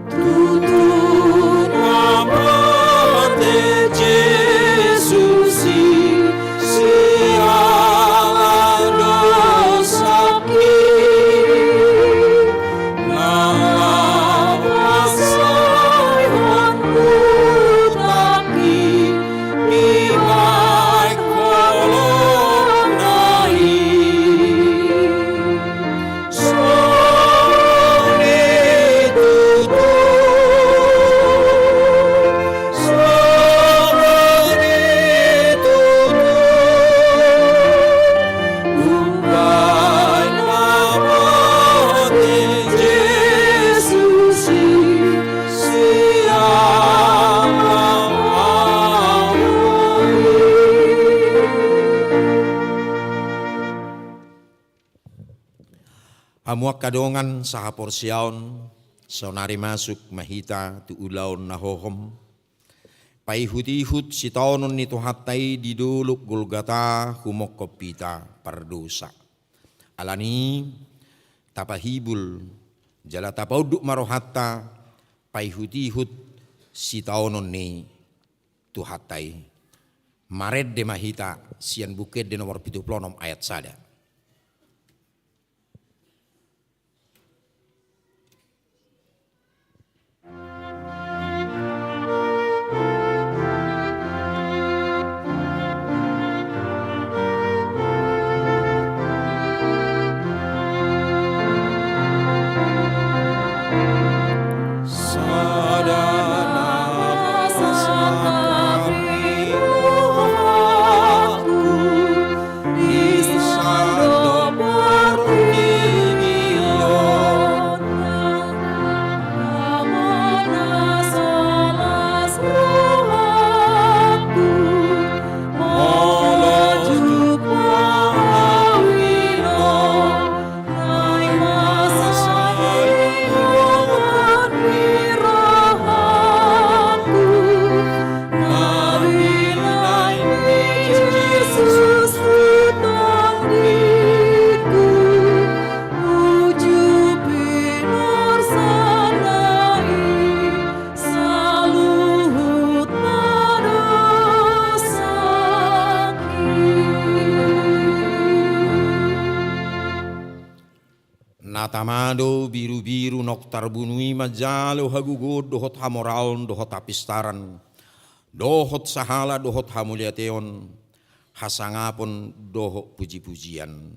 Tutu na mate Jesus i siala dosangki, na laho pasaehon utangki di bahen holongna i. Songon i tutu, songon i tutu, umbahen na mate Jesus i siala ahu i. Hamu angka dongan sahaporseaon, saonari masuk ma hita tu ulaon na hohom. Paihutihut sitaonon ni Tuhanta i di dolok Golgata humongkop hita pardosa. Alani i tapahibul jala tapaunduk ma rohanta paihutihut sitaonon ni Tuhanta i. Marende ma hita sian Buku Ende nomor pitu pulu onom ayat sada. Saluhut na dosangki. Na tama do birubiru naung tarbunu i manjalo hagogoon dohot hamoraon dohot hapistaran, dohot sahala dohot hamauliateon, hasangapon dohot pujipujian.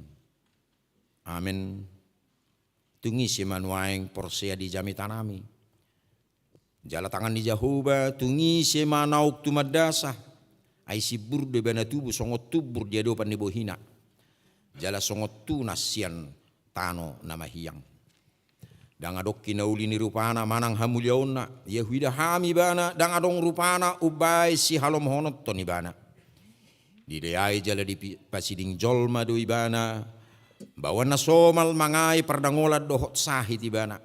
Amen. Tung ise ma nuaeng porsea di jamitanami? Jala tangan ni Jahowa, tung ise ma naung tumandasa? Ai simbur do ibana tubu songon tumbur di adopan ni bohina, jala songon tunas sian tano na mahiang. Ndang adong hinauli ni rupana manang hamuliaonna, ia huida hami ibana, ndang adong rupana umbahen sihalomohononton ibana. Dileai jala dipasiding jolma do ibana, baoan na somal mangae pardangolan dohot sahit ibana.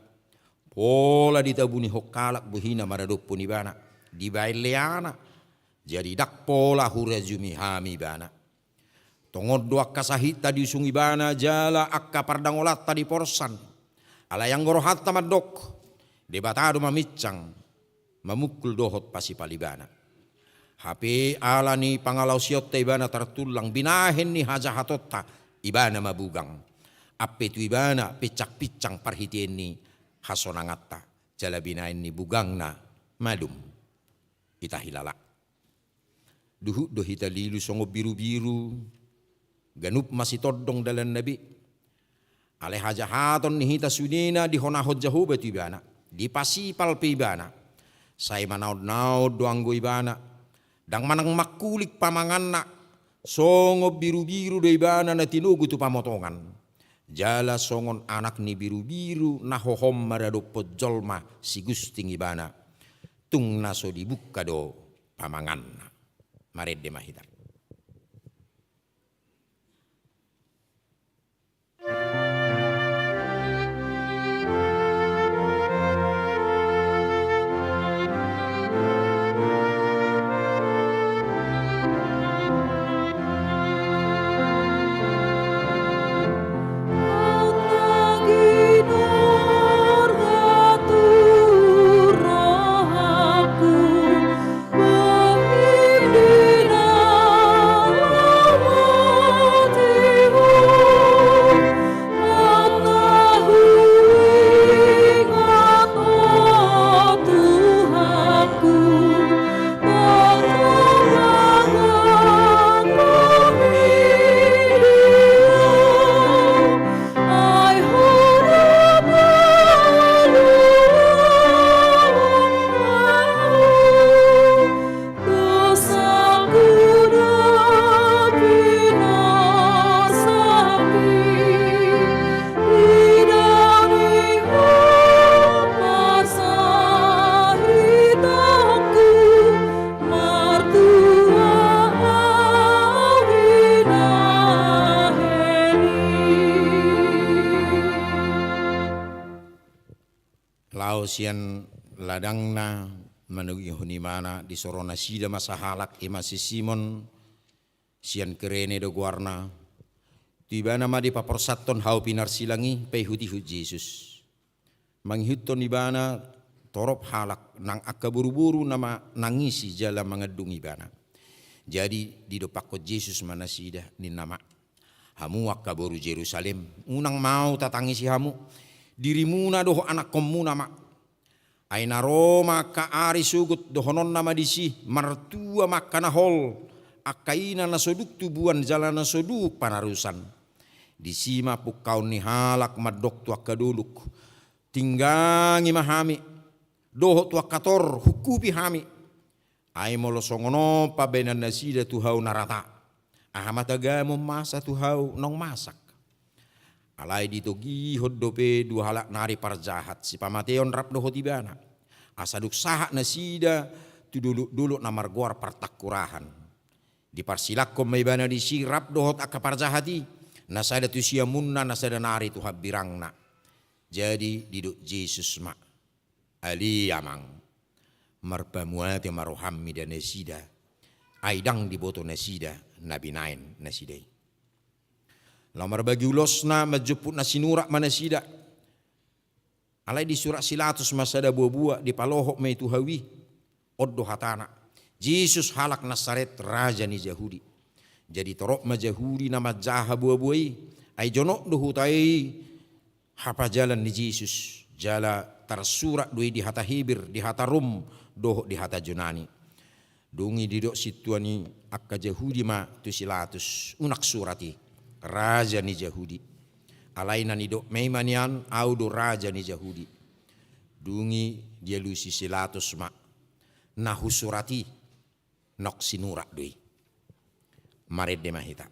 Pola ditabunihon halak bohina maradophon ibana, dibaen leana, jadi ndang pola hurajumi hami ibana. Tongon do angka sahitta diusung ibana jala angka pardangolanta diporsan. Alai anggo rohanta mandok, Debata do maminsang, mamungkul dohot pasipal ibana. Hape ala ni pangalaosionta ibana tartullang, binahen ni hajahatonta ibana mabugang. Ampe tu ibana pinsangpinsang parhitean ni hasonanganta, jala binahen ni bugangna malum hita hilala. Duhut do hita lilu songon birubiru, ganup masitondong dalanna be. Alai hajahaton ni hita sudena dihonahon Jahowa tu ibana, dipasipal pe ibana. Sai manaonnaon do anggo ibana, ndang manang mangkuling pamanganna, songon birubiru do ibana na tinogu tu pamotongan. Jala songon anak ni birubiru na hohom maradophon jolma sigusting ibana. tung na so dibuka do pamanganna. Marende ma hita. Laho sian ladangna manogihon ibana, disorong nasida ma sahalak, i ma si Simon, sian Kirene do goarna. Tu ibana ma dipaporsanhon hau pinarsilang i paihutihut Jesus. Mangihuthon ibana torop halak nang angka boruboru na manangisi jala mangandung ibana. Jadi didompakkon Jesus ma nasida, ninna ma: Hamu angka boru Jerusalem, unang mau tatangisi hamu dirimuna dohot anakkonmuna ma. Ai na ro ma angka ari sogot, dohononna ma disi, martua ma angka na hol, angka ina na so dung tubuan jala na so dung panarusan. Disi ma pungkaon ni halak mandok tu angka dolok: Tinggangi ma hami, dohot tu angka tor: Hungkupi hami. Ai molo songon on pambahenan nasida tu hau na rata, aha ma tagamon masa tu hau naung masak? Alai ditogihon dope dua halak nari parjahat, sipamateon rap dohot ibana, asa dung sahat nasida tu dolokdolok na margoar Partangkurahan. Diparsilangkon ma ibana disi rap dohot angka parjahat i, na sada tu siamunna, na sada nari tu hambirangna. Jadi didok Jesus ma: Ale amang, marpamuate ma roham mida nasida, ai ndang diboto nasida na binahen nasida i. Laho marbagi ulosna, manjomput na sinurat ma nasida. Alai disurat si Latus ma sada buabua, dipalohot ma i tu hau i. On do hatana: Jesus halak Nasaret, raja ni Jahudi. Jadi torop ma Jahudi na manjaha buabua i, ai jonok do huta i hapajalan ni Jesus, jala tarsurat do i di hata Heber, di hata Rom, dohot di hata Junani. Dung i didok sintua ni angka Jahudi ma tu si Latus: Unang surat i, raja ni Jahudi. Alai na nidok ma i ma nian: Ahu do raja ni Jahudi. Dung i dialusi si Latus ma: Na husurat i naung sinurat do i. Marende ma hita.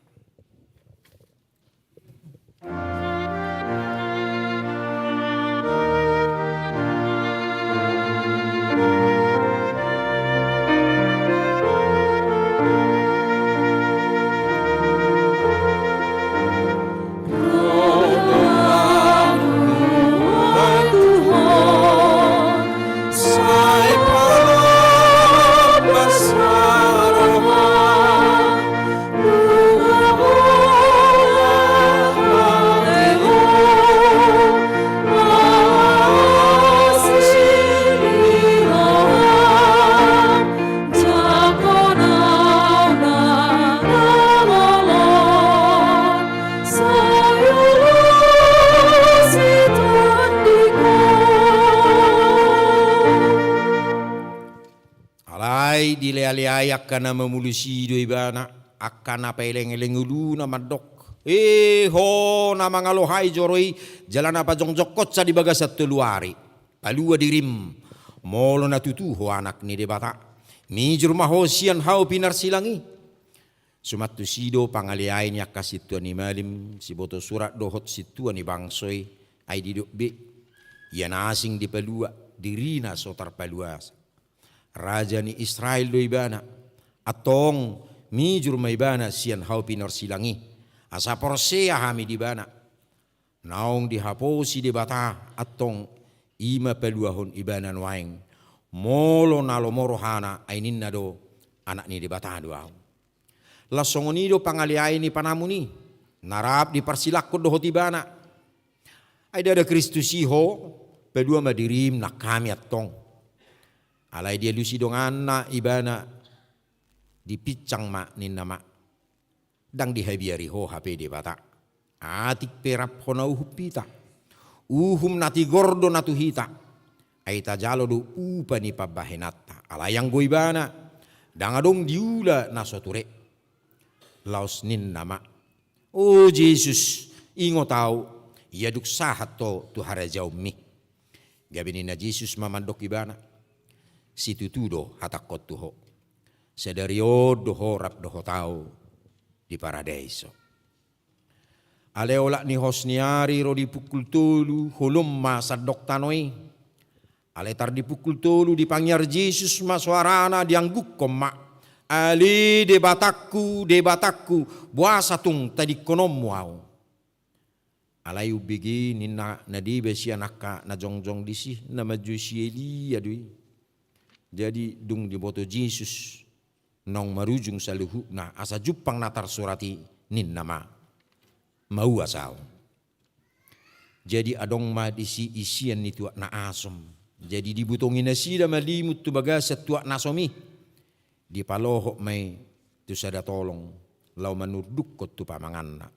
Alai dilealeai angka na mamolus i do ibana, angka na paelengeleng uluna mandok: E ho na mangalohai joro i, jala na pajongjongkonsa di bagasan tolu ari, palua dirim, molo na tutu ho Anak ni Debata. Mijur ma ho sian hau pinarsilang i. Suman tusi do pangaleai ni angka sintua ni malim, siboto surat dohot sintua ni bangso i, ai didok be: Ia na asing dipalua, dirina so tarpalua. Raja ni Israel do ibana. Antong, mijur ma ibana sian hau pinorsilang i, asa porsea hami di ibana. Naung dihaposi Debata, antong i ma paluahon ibana nuaeng. Molo na lomo rohana, ai ninna do, anak ni Debata do ahu. Laos songon i do pangaleai ni panamun i, na rap diparsilangkon dohot ibana. Ai ndada Kristus i ho, palua ma dirim nang hami antong. Alai dialusi donganna ibana, dipinsang ma ninna ma. Ndang dihabiari ho hape Debata. Atik pe rap hona uhum hita. Uhum na tigor do na tu hita. Ai tajalo do upa ni pambahenanta. Alai anggo ibana, ndang adong diula na so ture. Laos ninna ma. O Jesus, ingot ahu, ia dung sahat ho tu harajaonmi. Gabe ninna Jesus ma mandok ibana. Situtu do hatangkon tu ho. Sadari on do ho rap dohot ahu di paradaiso. Alai olat ni hos ni ari ro di pukul tolu, holom ma sandok tano i. Alai tar di pukul tolu dipangiar Jesus ma soarana dianggukkon ma. Ale Debatangku, Debatangku, boasa tung tadingkononmu ahu. Alai umbege ninna na deba sian angka na jongjong disi na manjou si Elia do i. Jadi dung diboto Jesus naung marujung saluhutna asa jumpang na tarsurat i ninna ma. Mauas ahu. Jadi adong ma disi isian ni tuak na asom. Jadi dibutongi nasida ma limut tu bagasan tuak na asom i. Dipalohot ma i tu sada tolong laho manurdukkon tu pamanganna.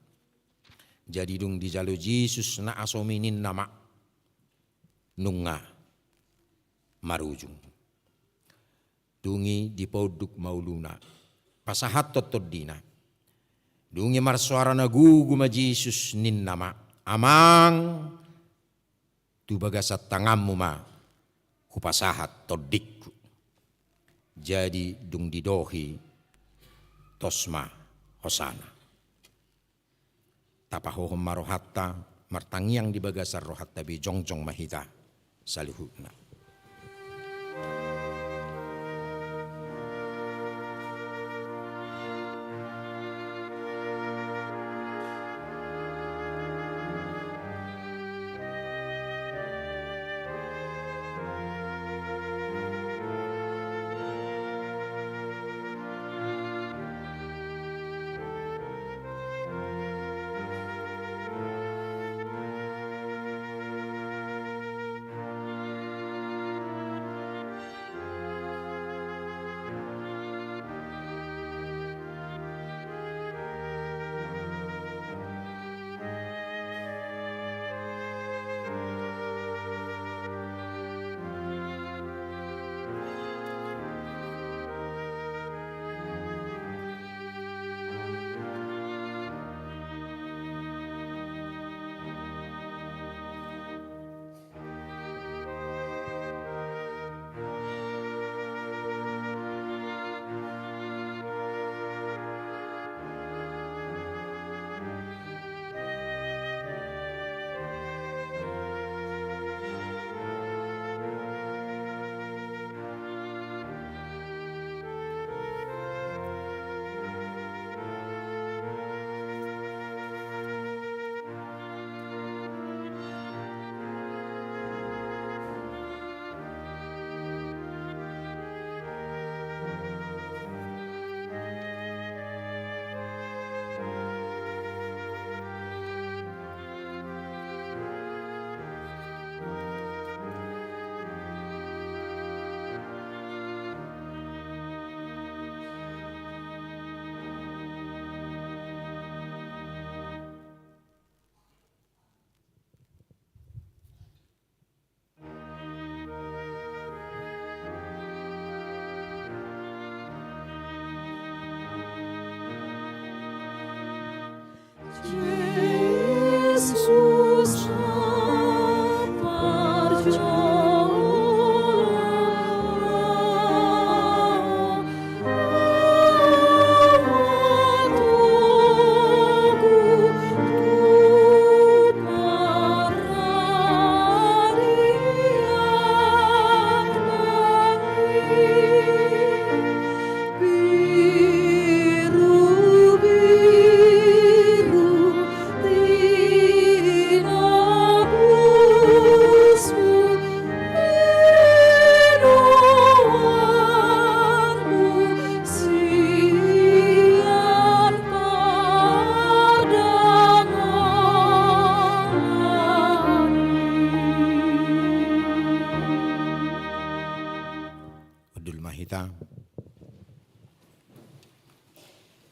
Jadi dung dijalo Jesus na asom i ninna ma. Nunga marujung. Dung i dipaunduk ma uluna. Pasahathon tondina. Dung i marsoara na gogo ma Jesus ninna ma. Amang, tu bagasan tanganmu ma hupasahat tondingku. Jadi dung didohi tos ma hosana. Tapahohom ma rohanta, martangiang di bagasan rohanta be jongjong ma hita saluhutna.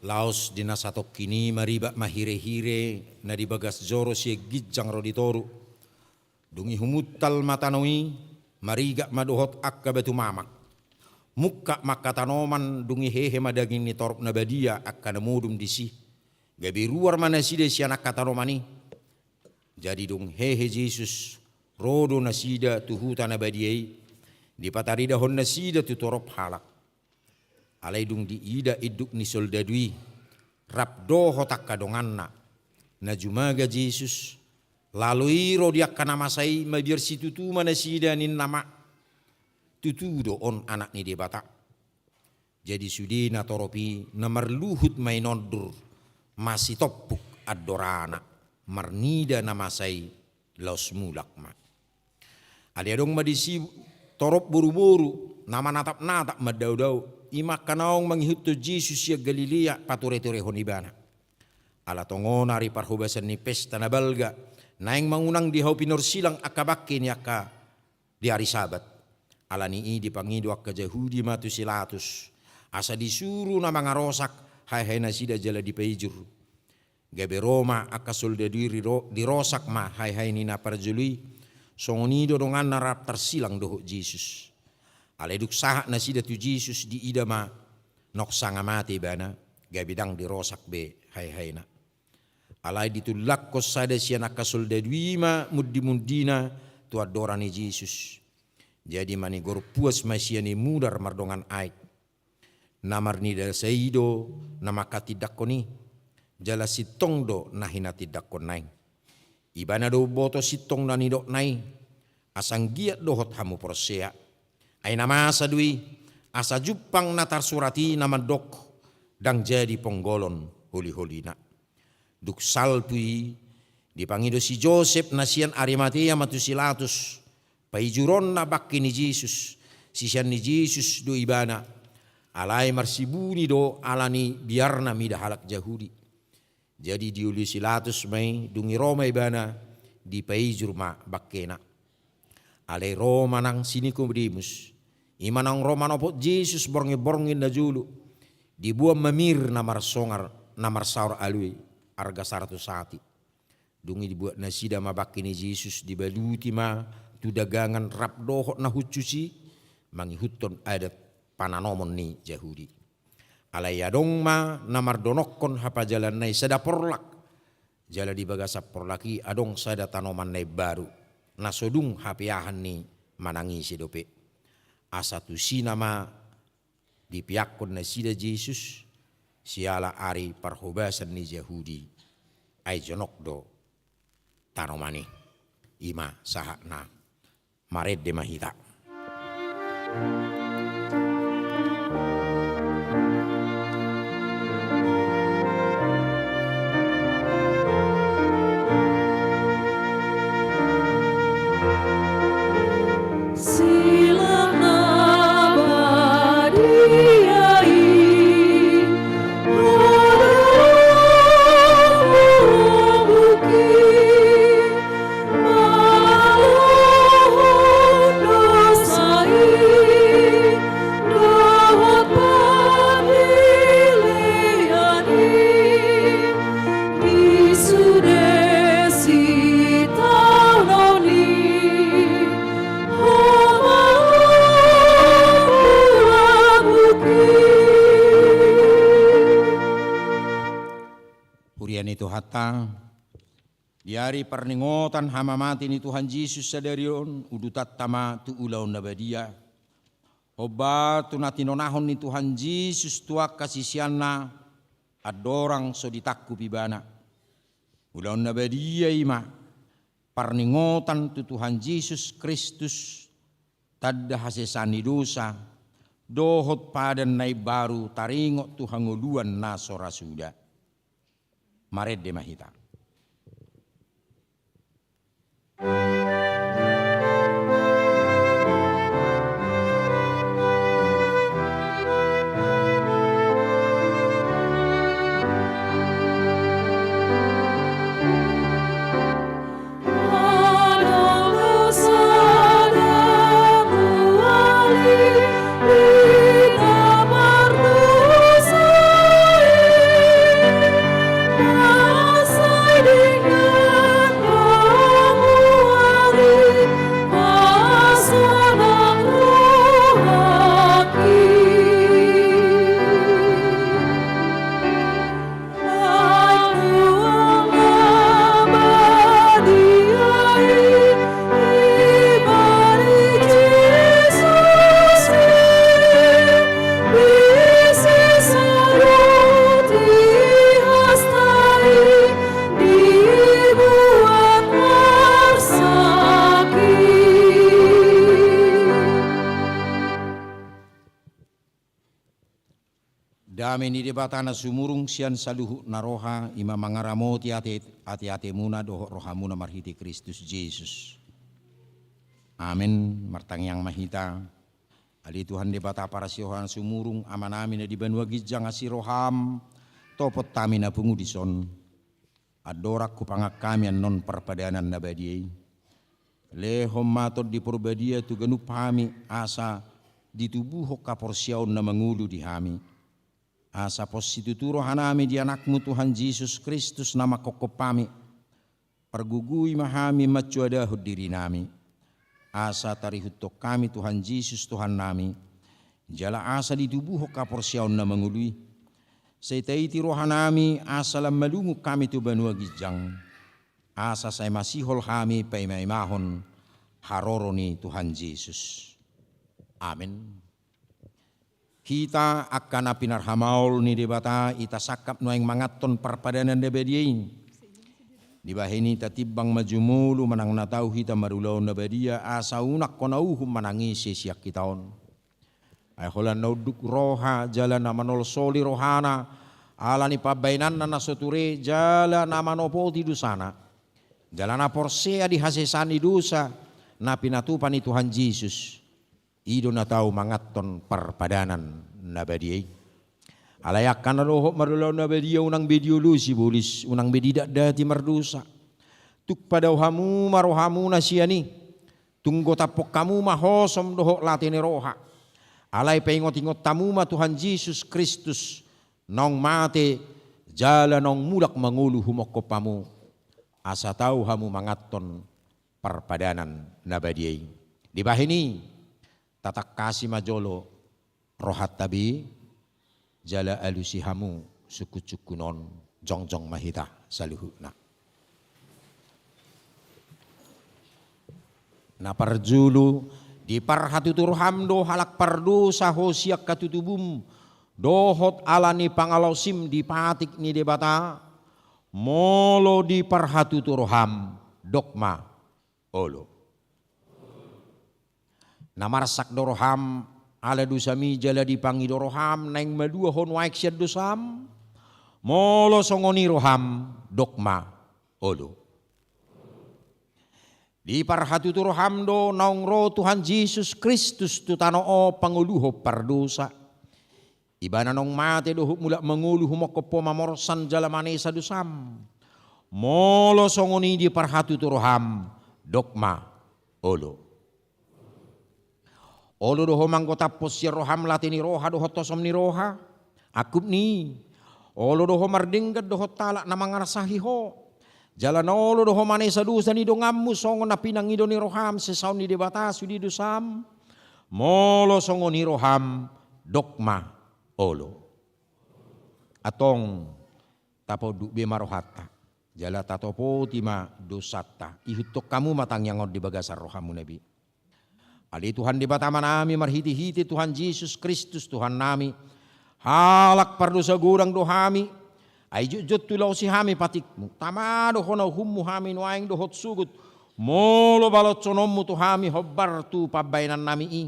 Laos di na satongkin i maribak ma hirehire na di bagas joro sian ginjang ro di toru. Dung i humuntal ma tano i, marigak ma dohot angka batu mamak. Mungkap ma angka tanoman, dung i hehe ma daging ni torop na badia angka na modom disi. Gabe ruar ma nasida sian angka tanoman i. Jadi dung hehe Jesus, ro do nasida tu huta na badia i, dipataridahon nasida tu torop halak. Alai dung diida induk ni soldadu i, rap dohot angka donganna, na jumaga Jesus, lalo i ro di angka na masa i, mabiar situtu ma nasida ninna ma, tutu do on Anak ni Debata. Jadi sude na torop i na marluhut ma i nondur, masitompuk andorana, marnida na masa i laos mulak ma. Alai adong ma disi torop boruboru, na manatapnatap mandaodao, i ma angka naung mangihuthon Jesus sian Galilea patureturehon ibana. Ala tongon ari parhobasan ni pesta na balga, naeng mangunang di hau pinorsilang angka bangke ni angka di ari Sabat. Alani i dipangido angka Jahudi ma tu si Latus, asa disuru na mangarosak haehaenasida jala dipaijur. Gabe ro ma angka soldadu i, diro-, dirosak ma haehae ni na parjolo i, songon i do donganna rap tarsilang dohot Jesus. Alai dung sahat nasida tu Jesus diida ma, naung sanga mate ibana, gabe ndang dirosak be haehaena. Alai ditullangkon sada sian angka soldadu i ma mondimondina tu andora ni Jesus. Jadi manigor puas ma sian i mudar mardongan aek. Na marnida sai do na mangkatindangkon i, jala sintong do na hinatindangkonna i. Ibana do umboto sintong na nidokna i, asa anggiat dohot hamu porsea. Ai na masa do i, asa jumpang na tarsurat i na mandok, ndang jadi ponggolon holiholina. Dung salpu i, dipangido si Josep na sian Arimatea ma tu si Latus, paijuronna bangke ni Jesus, sisean ni Jesus do ibana, alai marsibuni do ala ni biarna mida halak Jahudi. Jadi dioloi si Latus ma i, dung i ro ma ibana, dipaijur ma bangkena. Alai ro ma nang si Nikodemus, i ma naung ro manopot Jesus borngin-borngin na jolo, diboan ma mir na marsongar, na marsaor aloe, arga saratus ati. Dung i dibuat nasida ma bangke ni Jesus, dibaluti ma tu dagangan rap dohot na hushus i, mangihuthon adat pananomon ni Jahudi. Alai adong ma na mardonokkon hapajalanna i sada porlak, jala di bagasan porlak i adong sada tanoman na imbaru, na so dung hapeahan ni manang ise dope. Asa tusina ma dipeakkon nasida Jesus, siala ari parhobasan ni Jahudi, ai jonok do tanoman i. I ma sahatna. Marende ma hita. Silang na badia i, ro do huromuki, malohon dosa i, dohot pardelean i. Di sude sitaonon i, Ho ma huromuki. Huria ni Tuhanta, di ari parningotan hamamate ni Tuhan Jesus sadari on, udutanta ma tu ulaon na badia. Hombar tu na tinonahon ni Tuhan Jesus tu angka siseanna, andorang so ditangkup ibana. Ulaon na badia i ma, parningotan tu Tuhan Jesus Kristus, tanda hasesaan ni dosa, dohot padan na imbaru taringot tu hangoluan na so ra suda. Marende ma hita. Dame ni Debata na sumurung sian saluhut na roha, i ma mangaramoti ate, ate-atemuna dohot rohamuna marhite Kristus Jesus. Amen. Martangiang ma hita. Ale Tuhan Debata parasiroha na sumurung, Amanami na di banua ginjang, asi roham, topot hami na pungu dison. Andorang hupangan hami annon parpadanan na badia i, lehon ma Tondi Parbadia tu ganup hami, asa ditubuhon haporseaon na mangolu di hami. Asa pos situtu rohanami di Anakmu Tuhan Jesus Kristus na manghophop hami, pargogoi ma hami mansoadahon dirinami. Asa tarihuthon hami Tuhan Jesus Tuhannami, jala asa ditubuhon haporseaon na mangolu i. Sai taiti rohanami asa lam malungun hami tu banua ginjang. Asa sai masihol hami paimaimahon haroro ni Tuhan Jesus. Amen. Hita angka na pinarhamaol ni Debata, hita sangkap nuaeng manganhon parpadanan na badia i. Dibahen i tatimbang ma jumolo manang na tau hita marulaon na badia, asa unang hona uhum manangisi sian hita on. Ai holan na unduk roha jala na manolsoli rohana ala ni pambahenanna na so ture, jala na manopoti dosana, jala na porsea di hasesaan ni dosa na pinatupa ni Tuhan Jesus. I do na tau manganhon parpadanan na badia i. Alai angka na dohot marulaon na badia, unang be dioloi sibolis, unang be didatdati mardosa. Tung padao hamu ma rohamuna sian i. Tung gotaphon hamu ma hosom dohot late ni roha. Alai paingot-ingot hamu ma Tuhan Jesus Kristus, naung mate jala naung mulak mangolu humongkop hamu. Asa tau hamu manganhon parpadanan na badia i. Dibahen i, tatangkasi ma jolo rohanta be, jala alusi hamu sungkun-sungkun on. Jongjong ma hita saluhutna. Na parjolo, diparhatutu roham do halak pardosa ho sian hatutubum, dohot ala ni pangalaosim di patik ni Debata. Molo diparhatutu roham, dok ma, olo. Na marsak do roham ala dosami jala dipangido roham naeng malua ho nuaeng sian dosam? Molo songon i roham, dok ma, olo. Diparhatutu roham do naung ro Tuhan Jesus Kristus tu tano on pangoluhon pardosa. Ibana naung mate dohot mulak mangolu humongkop ho mamorsan jala manesa dosam. Molo songon i diparhatutu roham, dok ma, olo. Olo do ho manggotaphon sian roham late ni roha dohot hosom ni roha? Angkup ni i, olo do ho mardenggan dohot halak na mangarsahi ho? Jala na olo do ho manesa dosa ni donganmu songon na pinangido ni roham sesaon ni Debata sude dosam? Molo songon i roham, dok ma, olo. Antong, tapaunduk be ma rohanta, jala tatopoti ma dosanta. Ihuthon hamu ma tangiang on di bagasan rohamuna be. Ale Tuhan Debata Amanami, marhite-hite Tuhan Jesus Kristus Tuhannami, halak pardosa godang do hami. Ai jotjot tu laosi hami patikmu, tama do hona uhummu hami nuaeng dohot sogot, molo balonhononmu tu hami hombar tu pambahenannami i.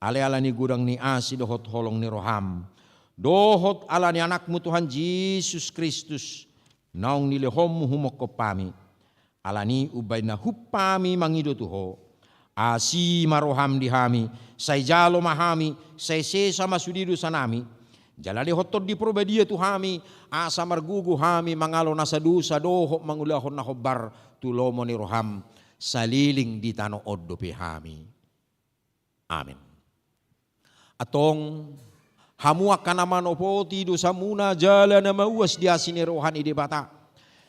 Alai ala ni godang ni asi dohot holong ni roham, dohot ala ni Anakmu Tuhan Jesus Kristus, naung nilehonmu humongkop hami. Ala ni i umbahen na hump hami mangido tu ho, asi ma roham di hami, sai jalo ma hami, sai sesa ma sude dosanami. Jala lehon Tondi Parbadia tu hami, asa margogo hami mangalo nasa dosa dohot mangulahon na hombar tu lomo ni roham, saleleng di tano on dope hami. Amen. Antong, hamu angka na manopoti dosamuna jala na mauas di asi ni roha ni Debata,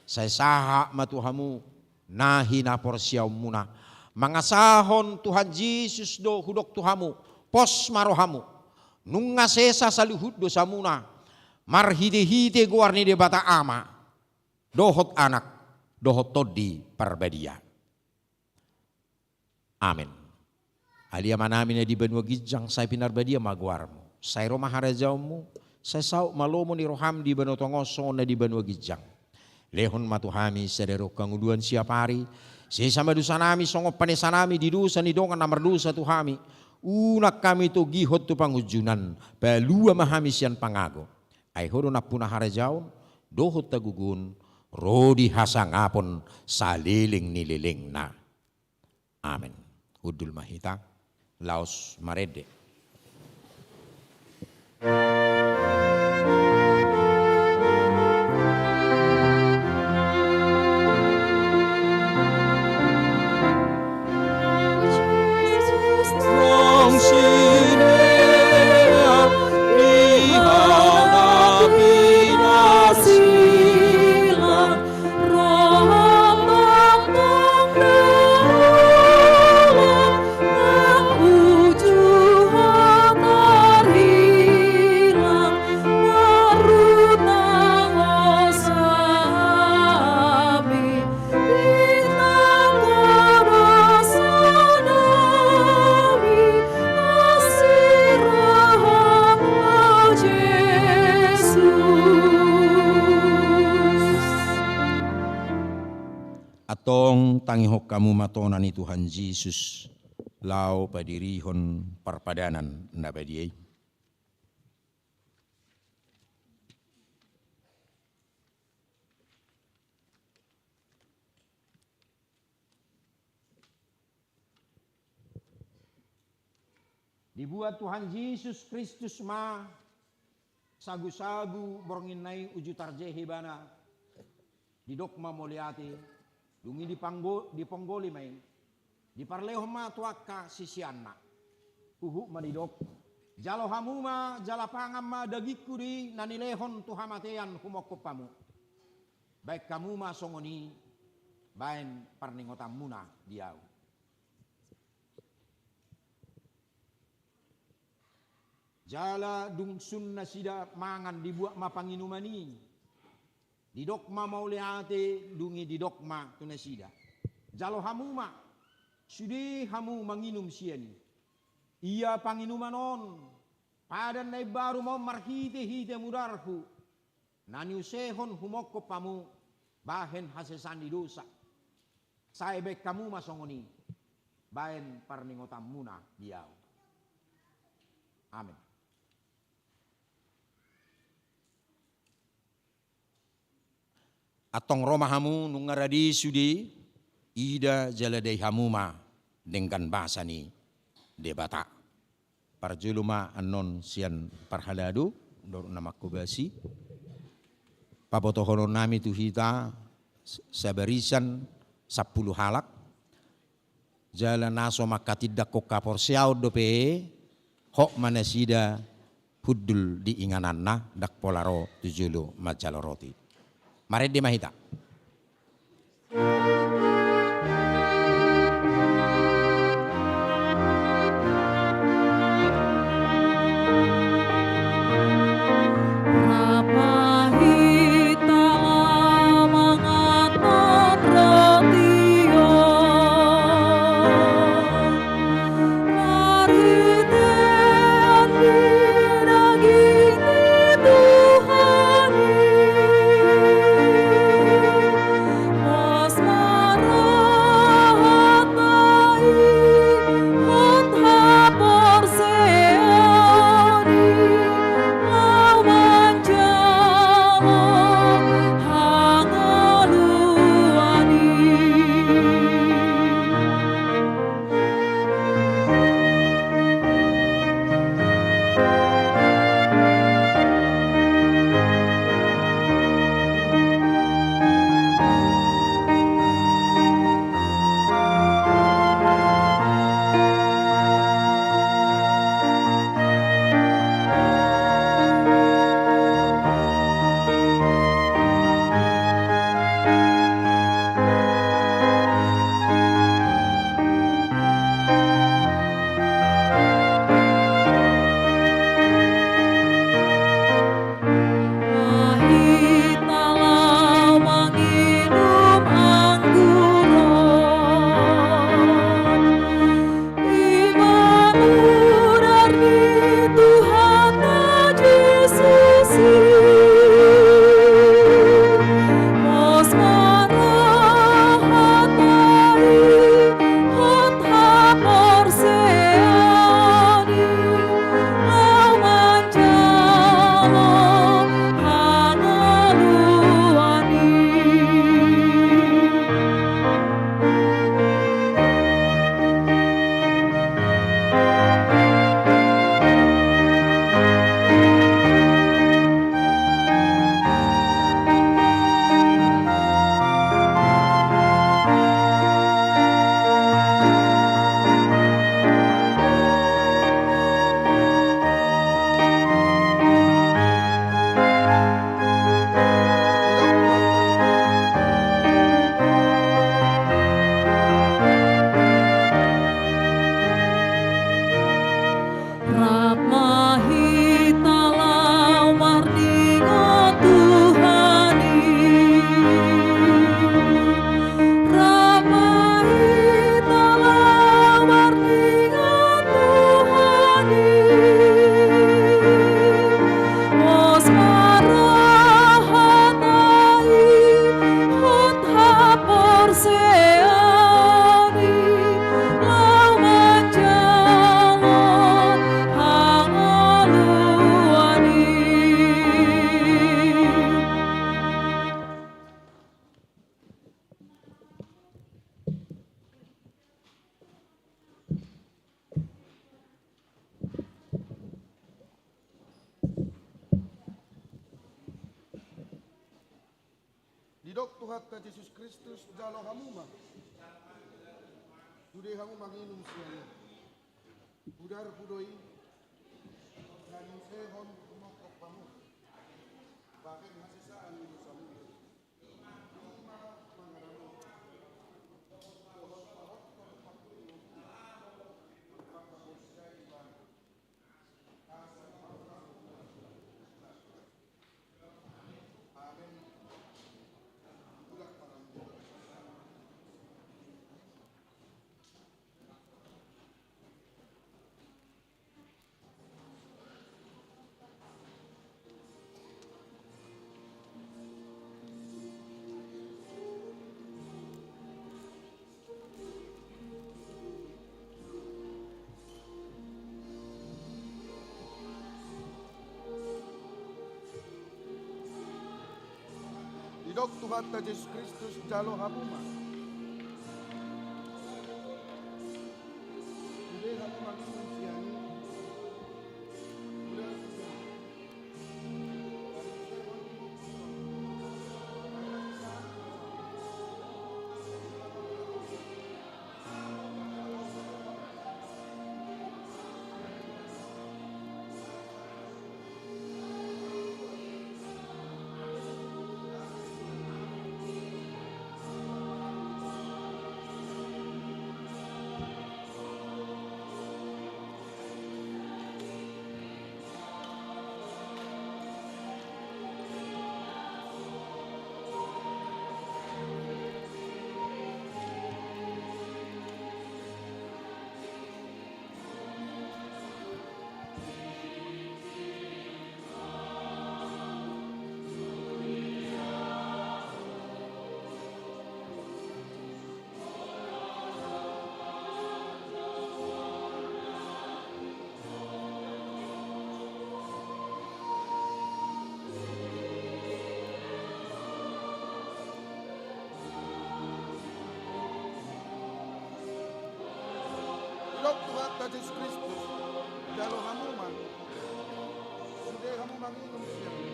sai sahat ma tu hamu na hinaporseaonmuna, mangasahon Tuhan Jesus do hudok tu hamu, pos ma rohamu. Nunga sesa saluhut dosamuna, marhite-hite goar ni Debata Ama, dohot Anak, dohot Tondi Parbadia. Amen. Ale Amanami na di banua ginjang, sai pinarbadia ma goarmu. Sai ro ma harajaonmu, sai saut ma lomo ni roham di banua tonga on songon na di banua ginjang. Lehon ma tu hami sadari on hangoluan siapari, sesa ma dosanami songon panesanami di dosa ni dongan na mardosa tu hami. Unang hami togihon tu pangunjunan, palua ma hami sian pangago. Ai Ho do nampuna harajaon dohot hagogoon, ro di hasangapon saleleng ni lelengna. Amen. Hundul ma hita, laos marende. Antong tangihon hamu ma tona ni Tuhan Jesus, laho padirihon parpadanan na badia i. Dibuat Tuhan Jesus Kristus ma sagusagu borngin na i uju tarjehe ibana, didok ma mauliate, dung i dipanggo-, diponggoli ma i, diparlehon ma tu angka siseanna. Huhut ma didok, jalo hamu ma, jala pangan ma dagingku do i na nilehon tu hamatean humongkop hamu. Baen hamu ma songon i, baen parningotanmuna di ahu. Jala dung sun nasida mangan, dibuat ma panginuman i. Didok ma mauliate, dung i didok ma tu nasida, jalo hamu ma, sude hamu manginum sian i. Ia panginuman on, padan na imbaru ma on marhitehite mudarhu, na niusehon humongkop hamu bahen hasesaan ni dosa. Sai baen hamu ma songon i, baen parningotanmuna di ahu. Amen. Antong ro ma hamu, nunga rade sude, ida jala dai hamu ma denggan basa ni Debata. Parjolo ma annon sian parhalado, dohot na manghobasi. Pabotohonon nami tu hita, s-, sabarisan sampulu halak, jala na so manghatindanghon haporseaon dope, hot ma nasida hundul di ingananna, ndang pola ro tu jolo manjalo roti. Marende ma hita. Didok Tuhanta Jesus Kristus, jalo hamu ma. Sude hamu manginum sian i. Pudarhu do i, na diusehon mangkok hamu, bahen hasesaan ni dosamu. Didok Tuhanta Jesus Kristus, jalo hamu ma. Sude hamu manginum sian i. Didok Tuhanta Jesus Kristus, jalo hamu ma. Sude hamu manginum sian i.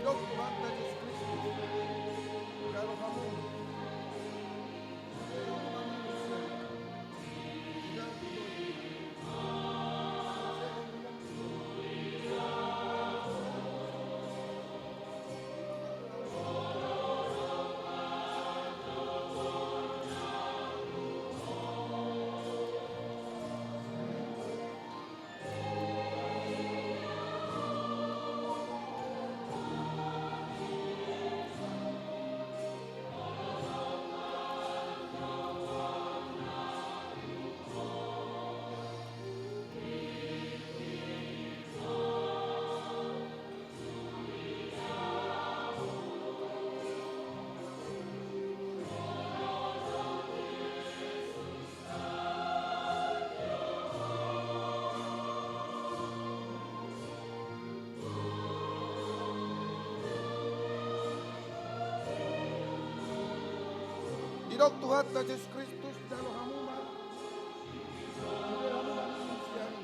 Didok Tuhanta Jesus Kristus, jalo hamu. Didok Tuhanta Jesus Kristus, jalo hamu ma. Sude hamu manginum sian i.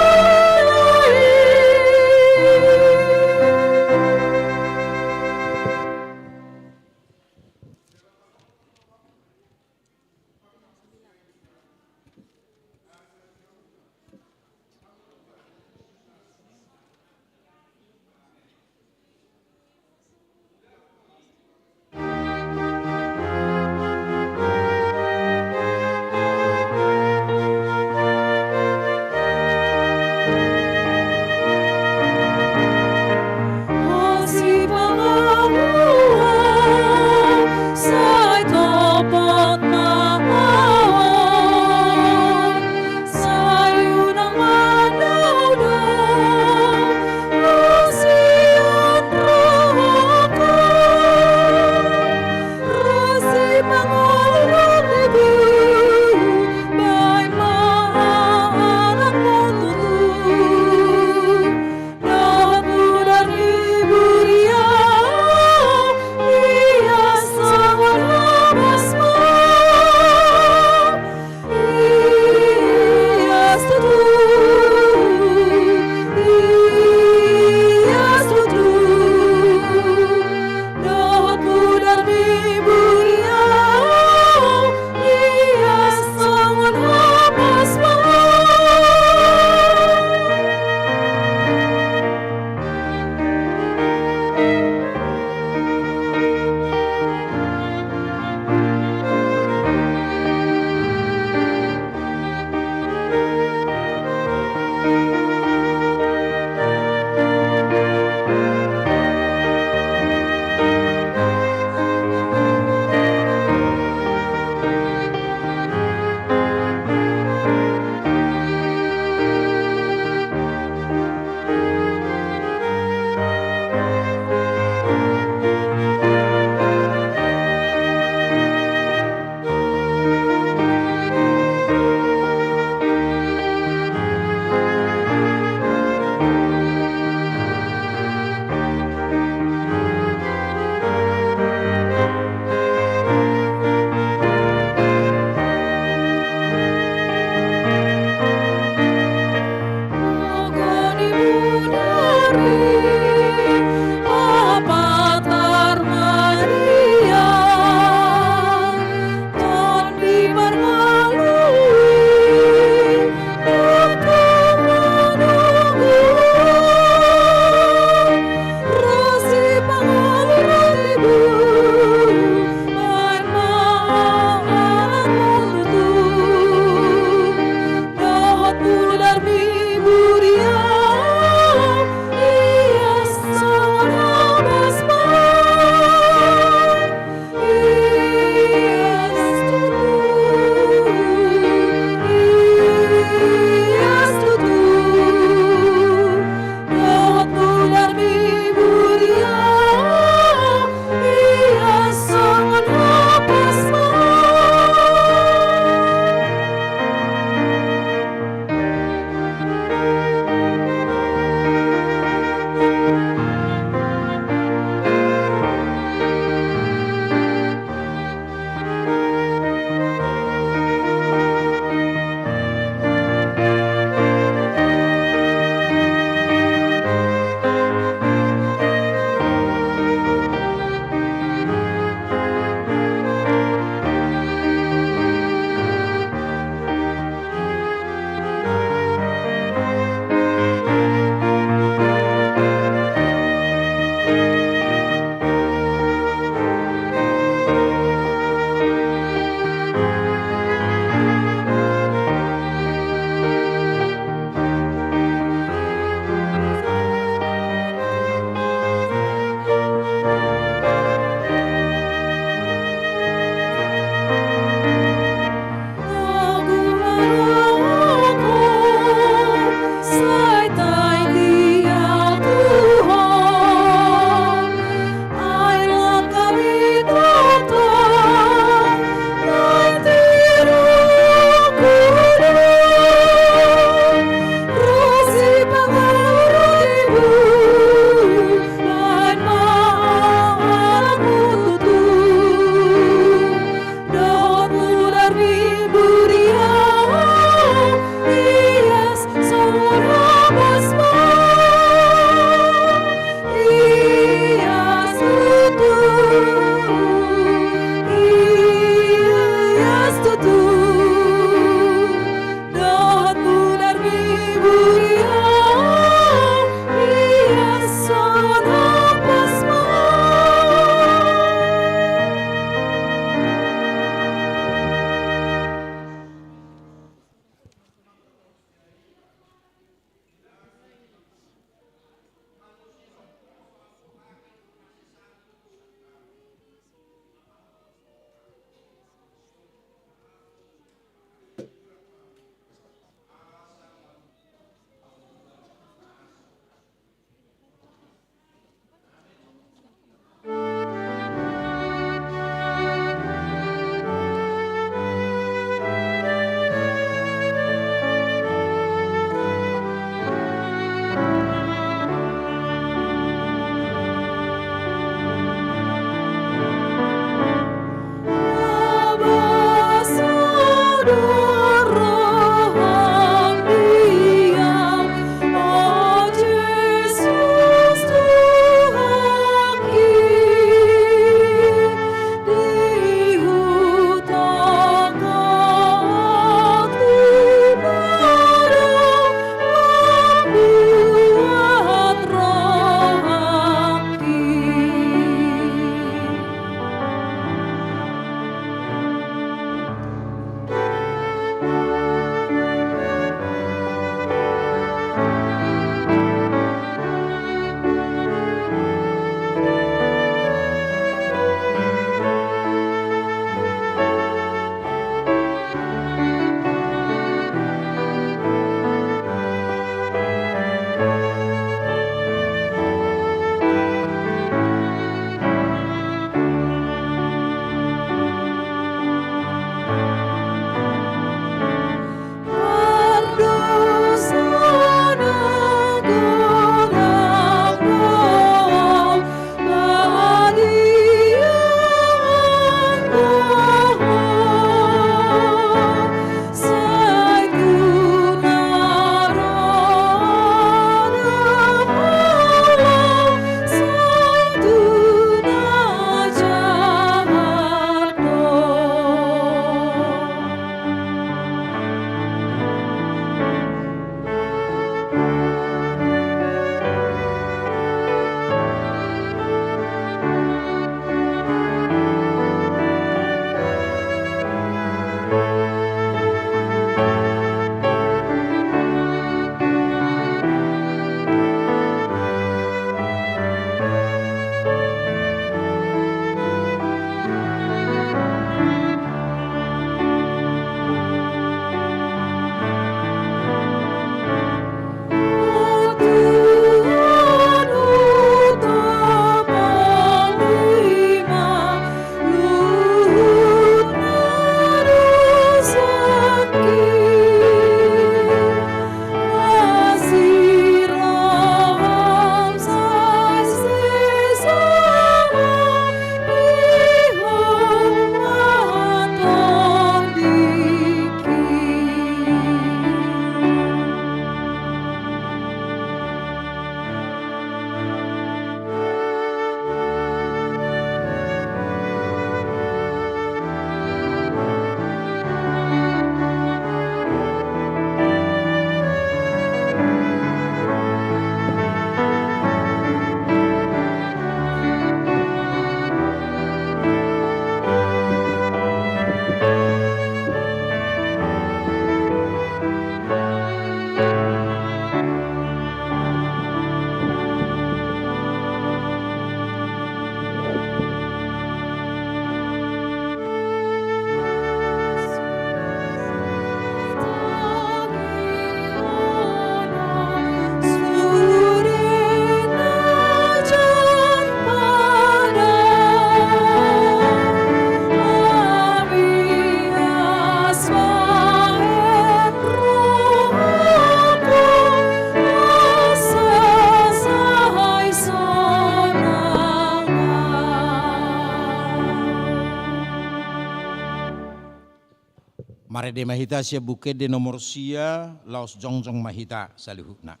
Marende ma hita sian Buku Ende nomor sia, laos jongjong ma hita saluhutna.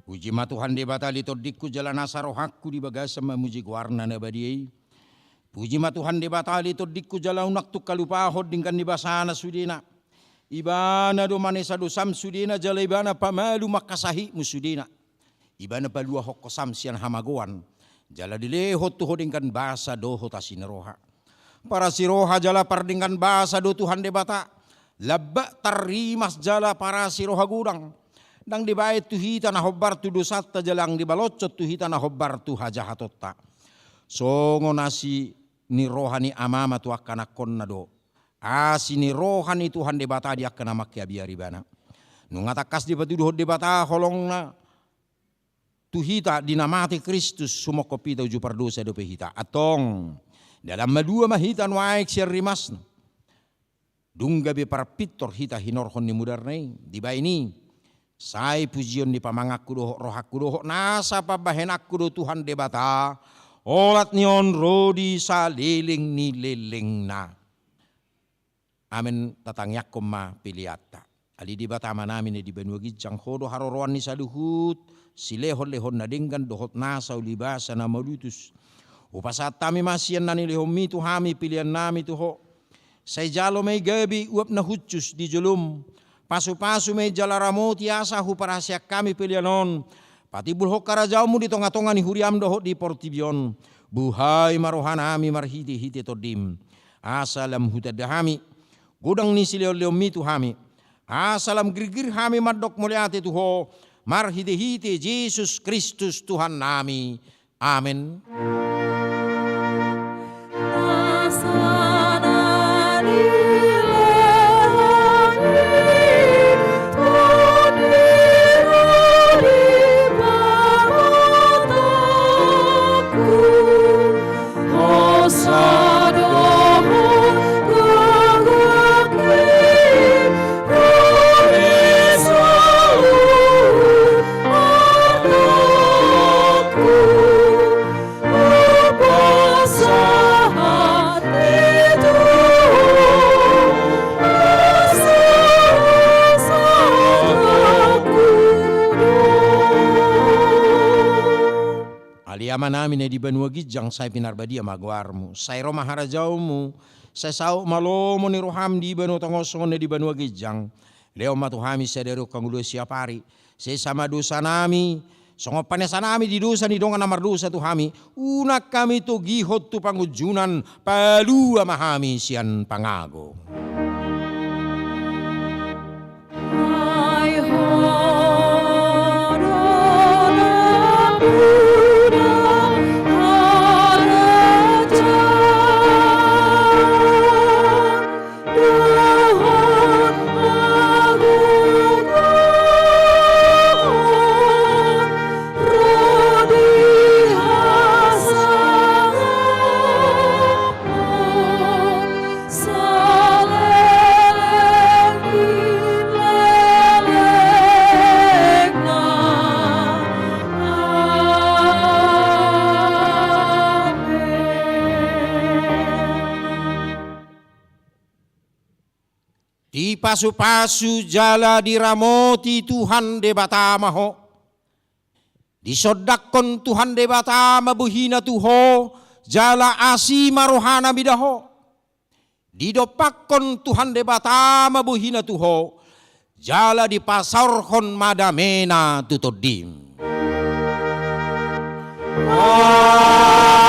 Puji ma Tuhan Debata ale tondingku, jala nasa rohangku di bagasan mamuji goarna na badia i. Puji ma Tuhan Debata ale tondingku, jala unang tung halupahon denggan ni basana sudena. Ibana do manesa dosam sudena, jala ibana pamalu mangkasahitmu sudena. Ibana paluahon hosam sian hamagoan, jala dilehon tu ho denggan basa dohot asi ni roha. Parasi roha jala pardenggan basa do Tuhan Debata, lambak tarrimas jala parasi roha godang. Ndang dibaen tu hita na hombar tu dosanta, jala ndang dibaloshon tu hita na hombar tu hajahatonta. Songon asi ni roha ni Amama tu angka anakkonna do asi ni roha ni Tuhan Debata di angka na mangkeabiari Ibana. Nunga tangkas dipatuduhon Debata holongna tu hita di na mate Kristus, sumongkop hita uju pardosa dope hita. Antong, dalan malua ma hita nuaeng sian rimasna. Dung gabe parpintor hita hinorhon ni mudarna i, dibaen i, sai pujion ni pamanganku dohot rohangku dohot nasa pambahenanku do Tuhan Debata, olat ni on ro di saleleng ni lelengna. Amen. Tatangiangkon ma peleanta. Ale Debata Amanami na di banua ginjang, Ho do haroroan ni saluhut silehonlehon na denggan dohot nasa ulibasa na malutus. Hupasahat hami ma sian na nilehonmi tu hami peleannami tu Ho. Sai jalo ma i gabe uap na hushus di jolom. Pasupasu ma i jala ramoti asa huparaseang hami pelean on patimbulhon harajaonmu di tongatonga ni huriam dohot di portibi on. Buhai ma rohanami marhitehite Tondim, asa lam hutanda hami godang ni silehonlehonmi tu hami, asa lam girgir hami mandok mauliate tu Ho, marhitehite Jesus Kristus Tuhannami. Amen. Ale Amanami na di banua ginjang, sai pinarbadia ma goarmu, sai ro ma harajaonmu, sai saut ma lomo ni roham di banua tonga on songon na di banua ginjang. Lehon ma tu hami sadari on hangoluan siapari. Sesa ma dosanami songon panesanami di dosa ni dongan na mardosa tu hami. Unang hami togihon tu pangunjunan, palua ma hami sian pangago. Dipasupasu jala diramoti Tuhan Debata ma ho. Disondangkon Tuhan Debata ma bohina tu ho, jala asi ma rohana mida ho. Didompakkon Tuhan Debata ma bohina tu ho, jala dipasaorhon ma damena tu tondim. Amen.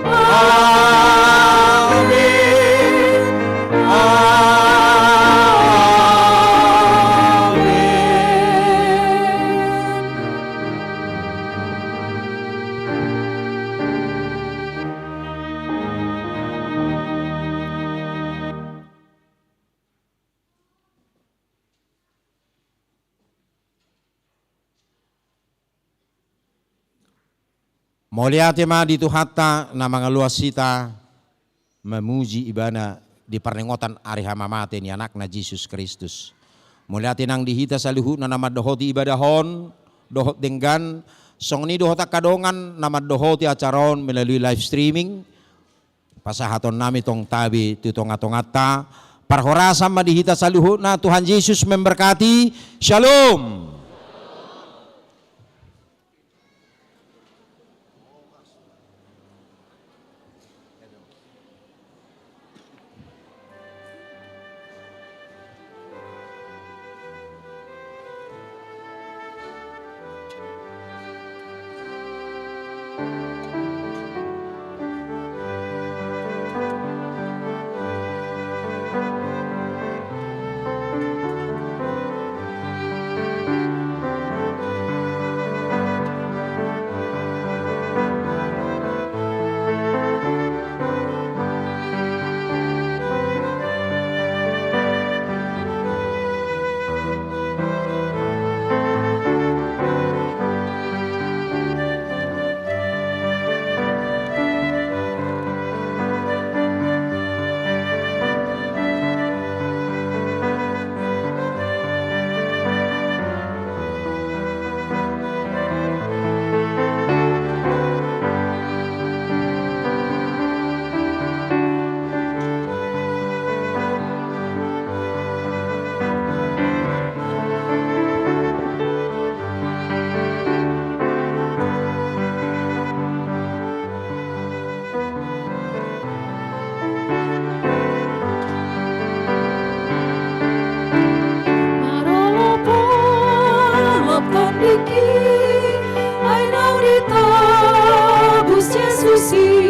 Amen. Amen. Mauliate ma di Tuhanta na mangaluas hita mamuji Ibana di parningotan ari hamamate ni Anakna Jesus Kristus. Mauliate nang di hita saluhutna na mandohoti ibadah on dohot denggan, songon i dohot angka dongan na mandohoti acara on melalui live streaming. Pasahatonnami tong tabe tu tongatonganta. Parhorasan ma di hita saluhutna, Tuhan Jesus memberkati. Shalom. Marolopolop tondingki, ai naung ditobus Jesus i.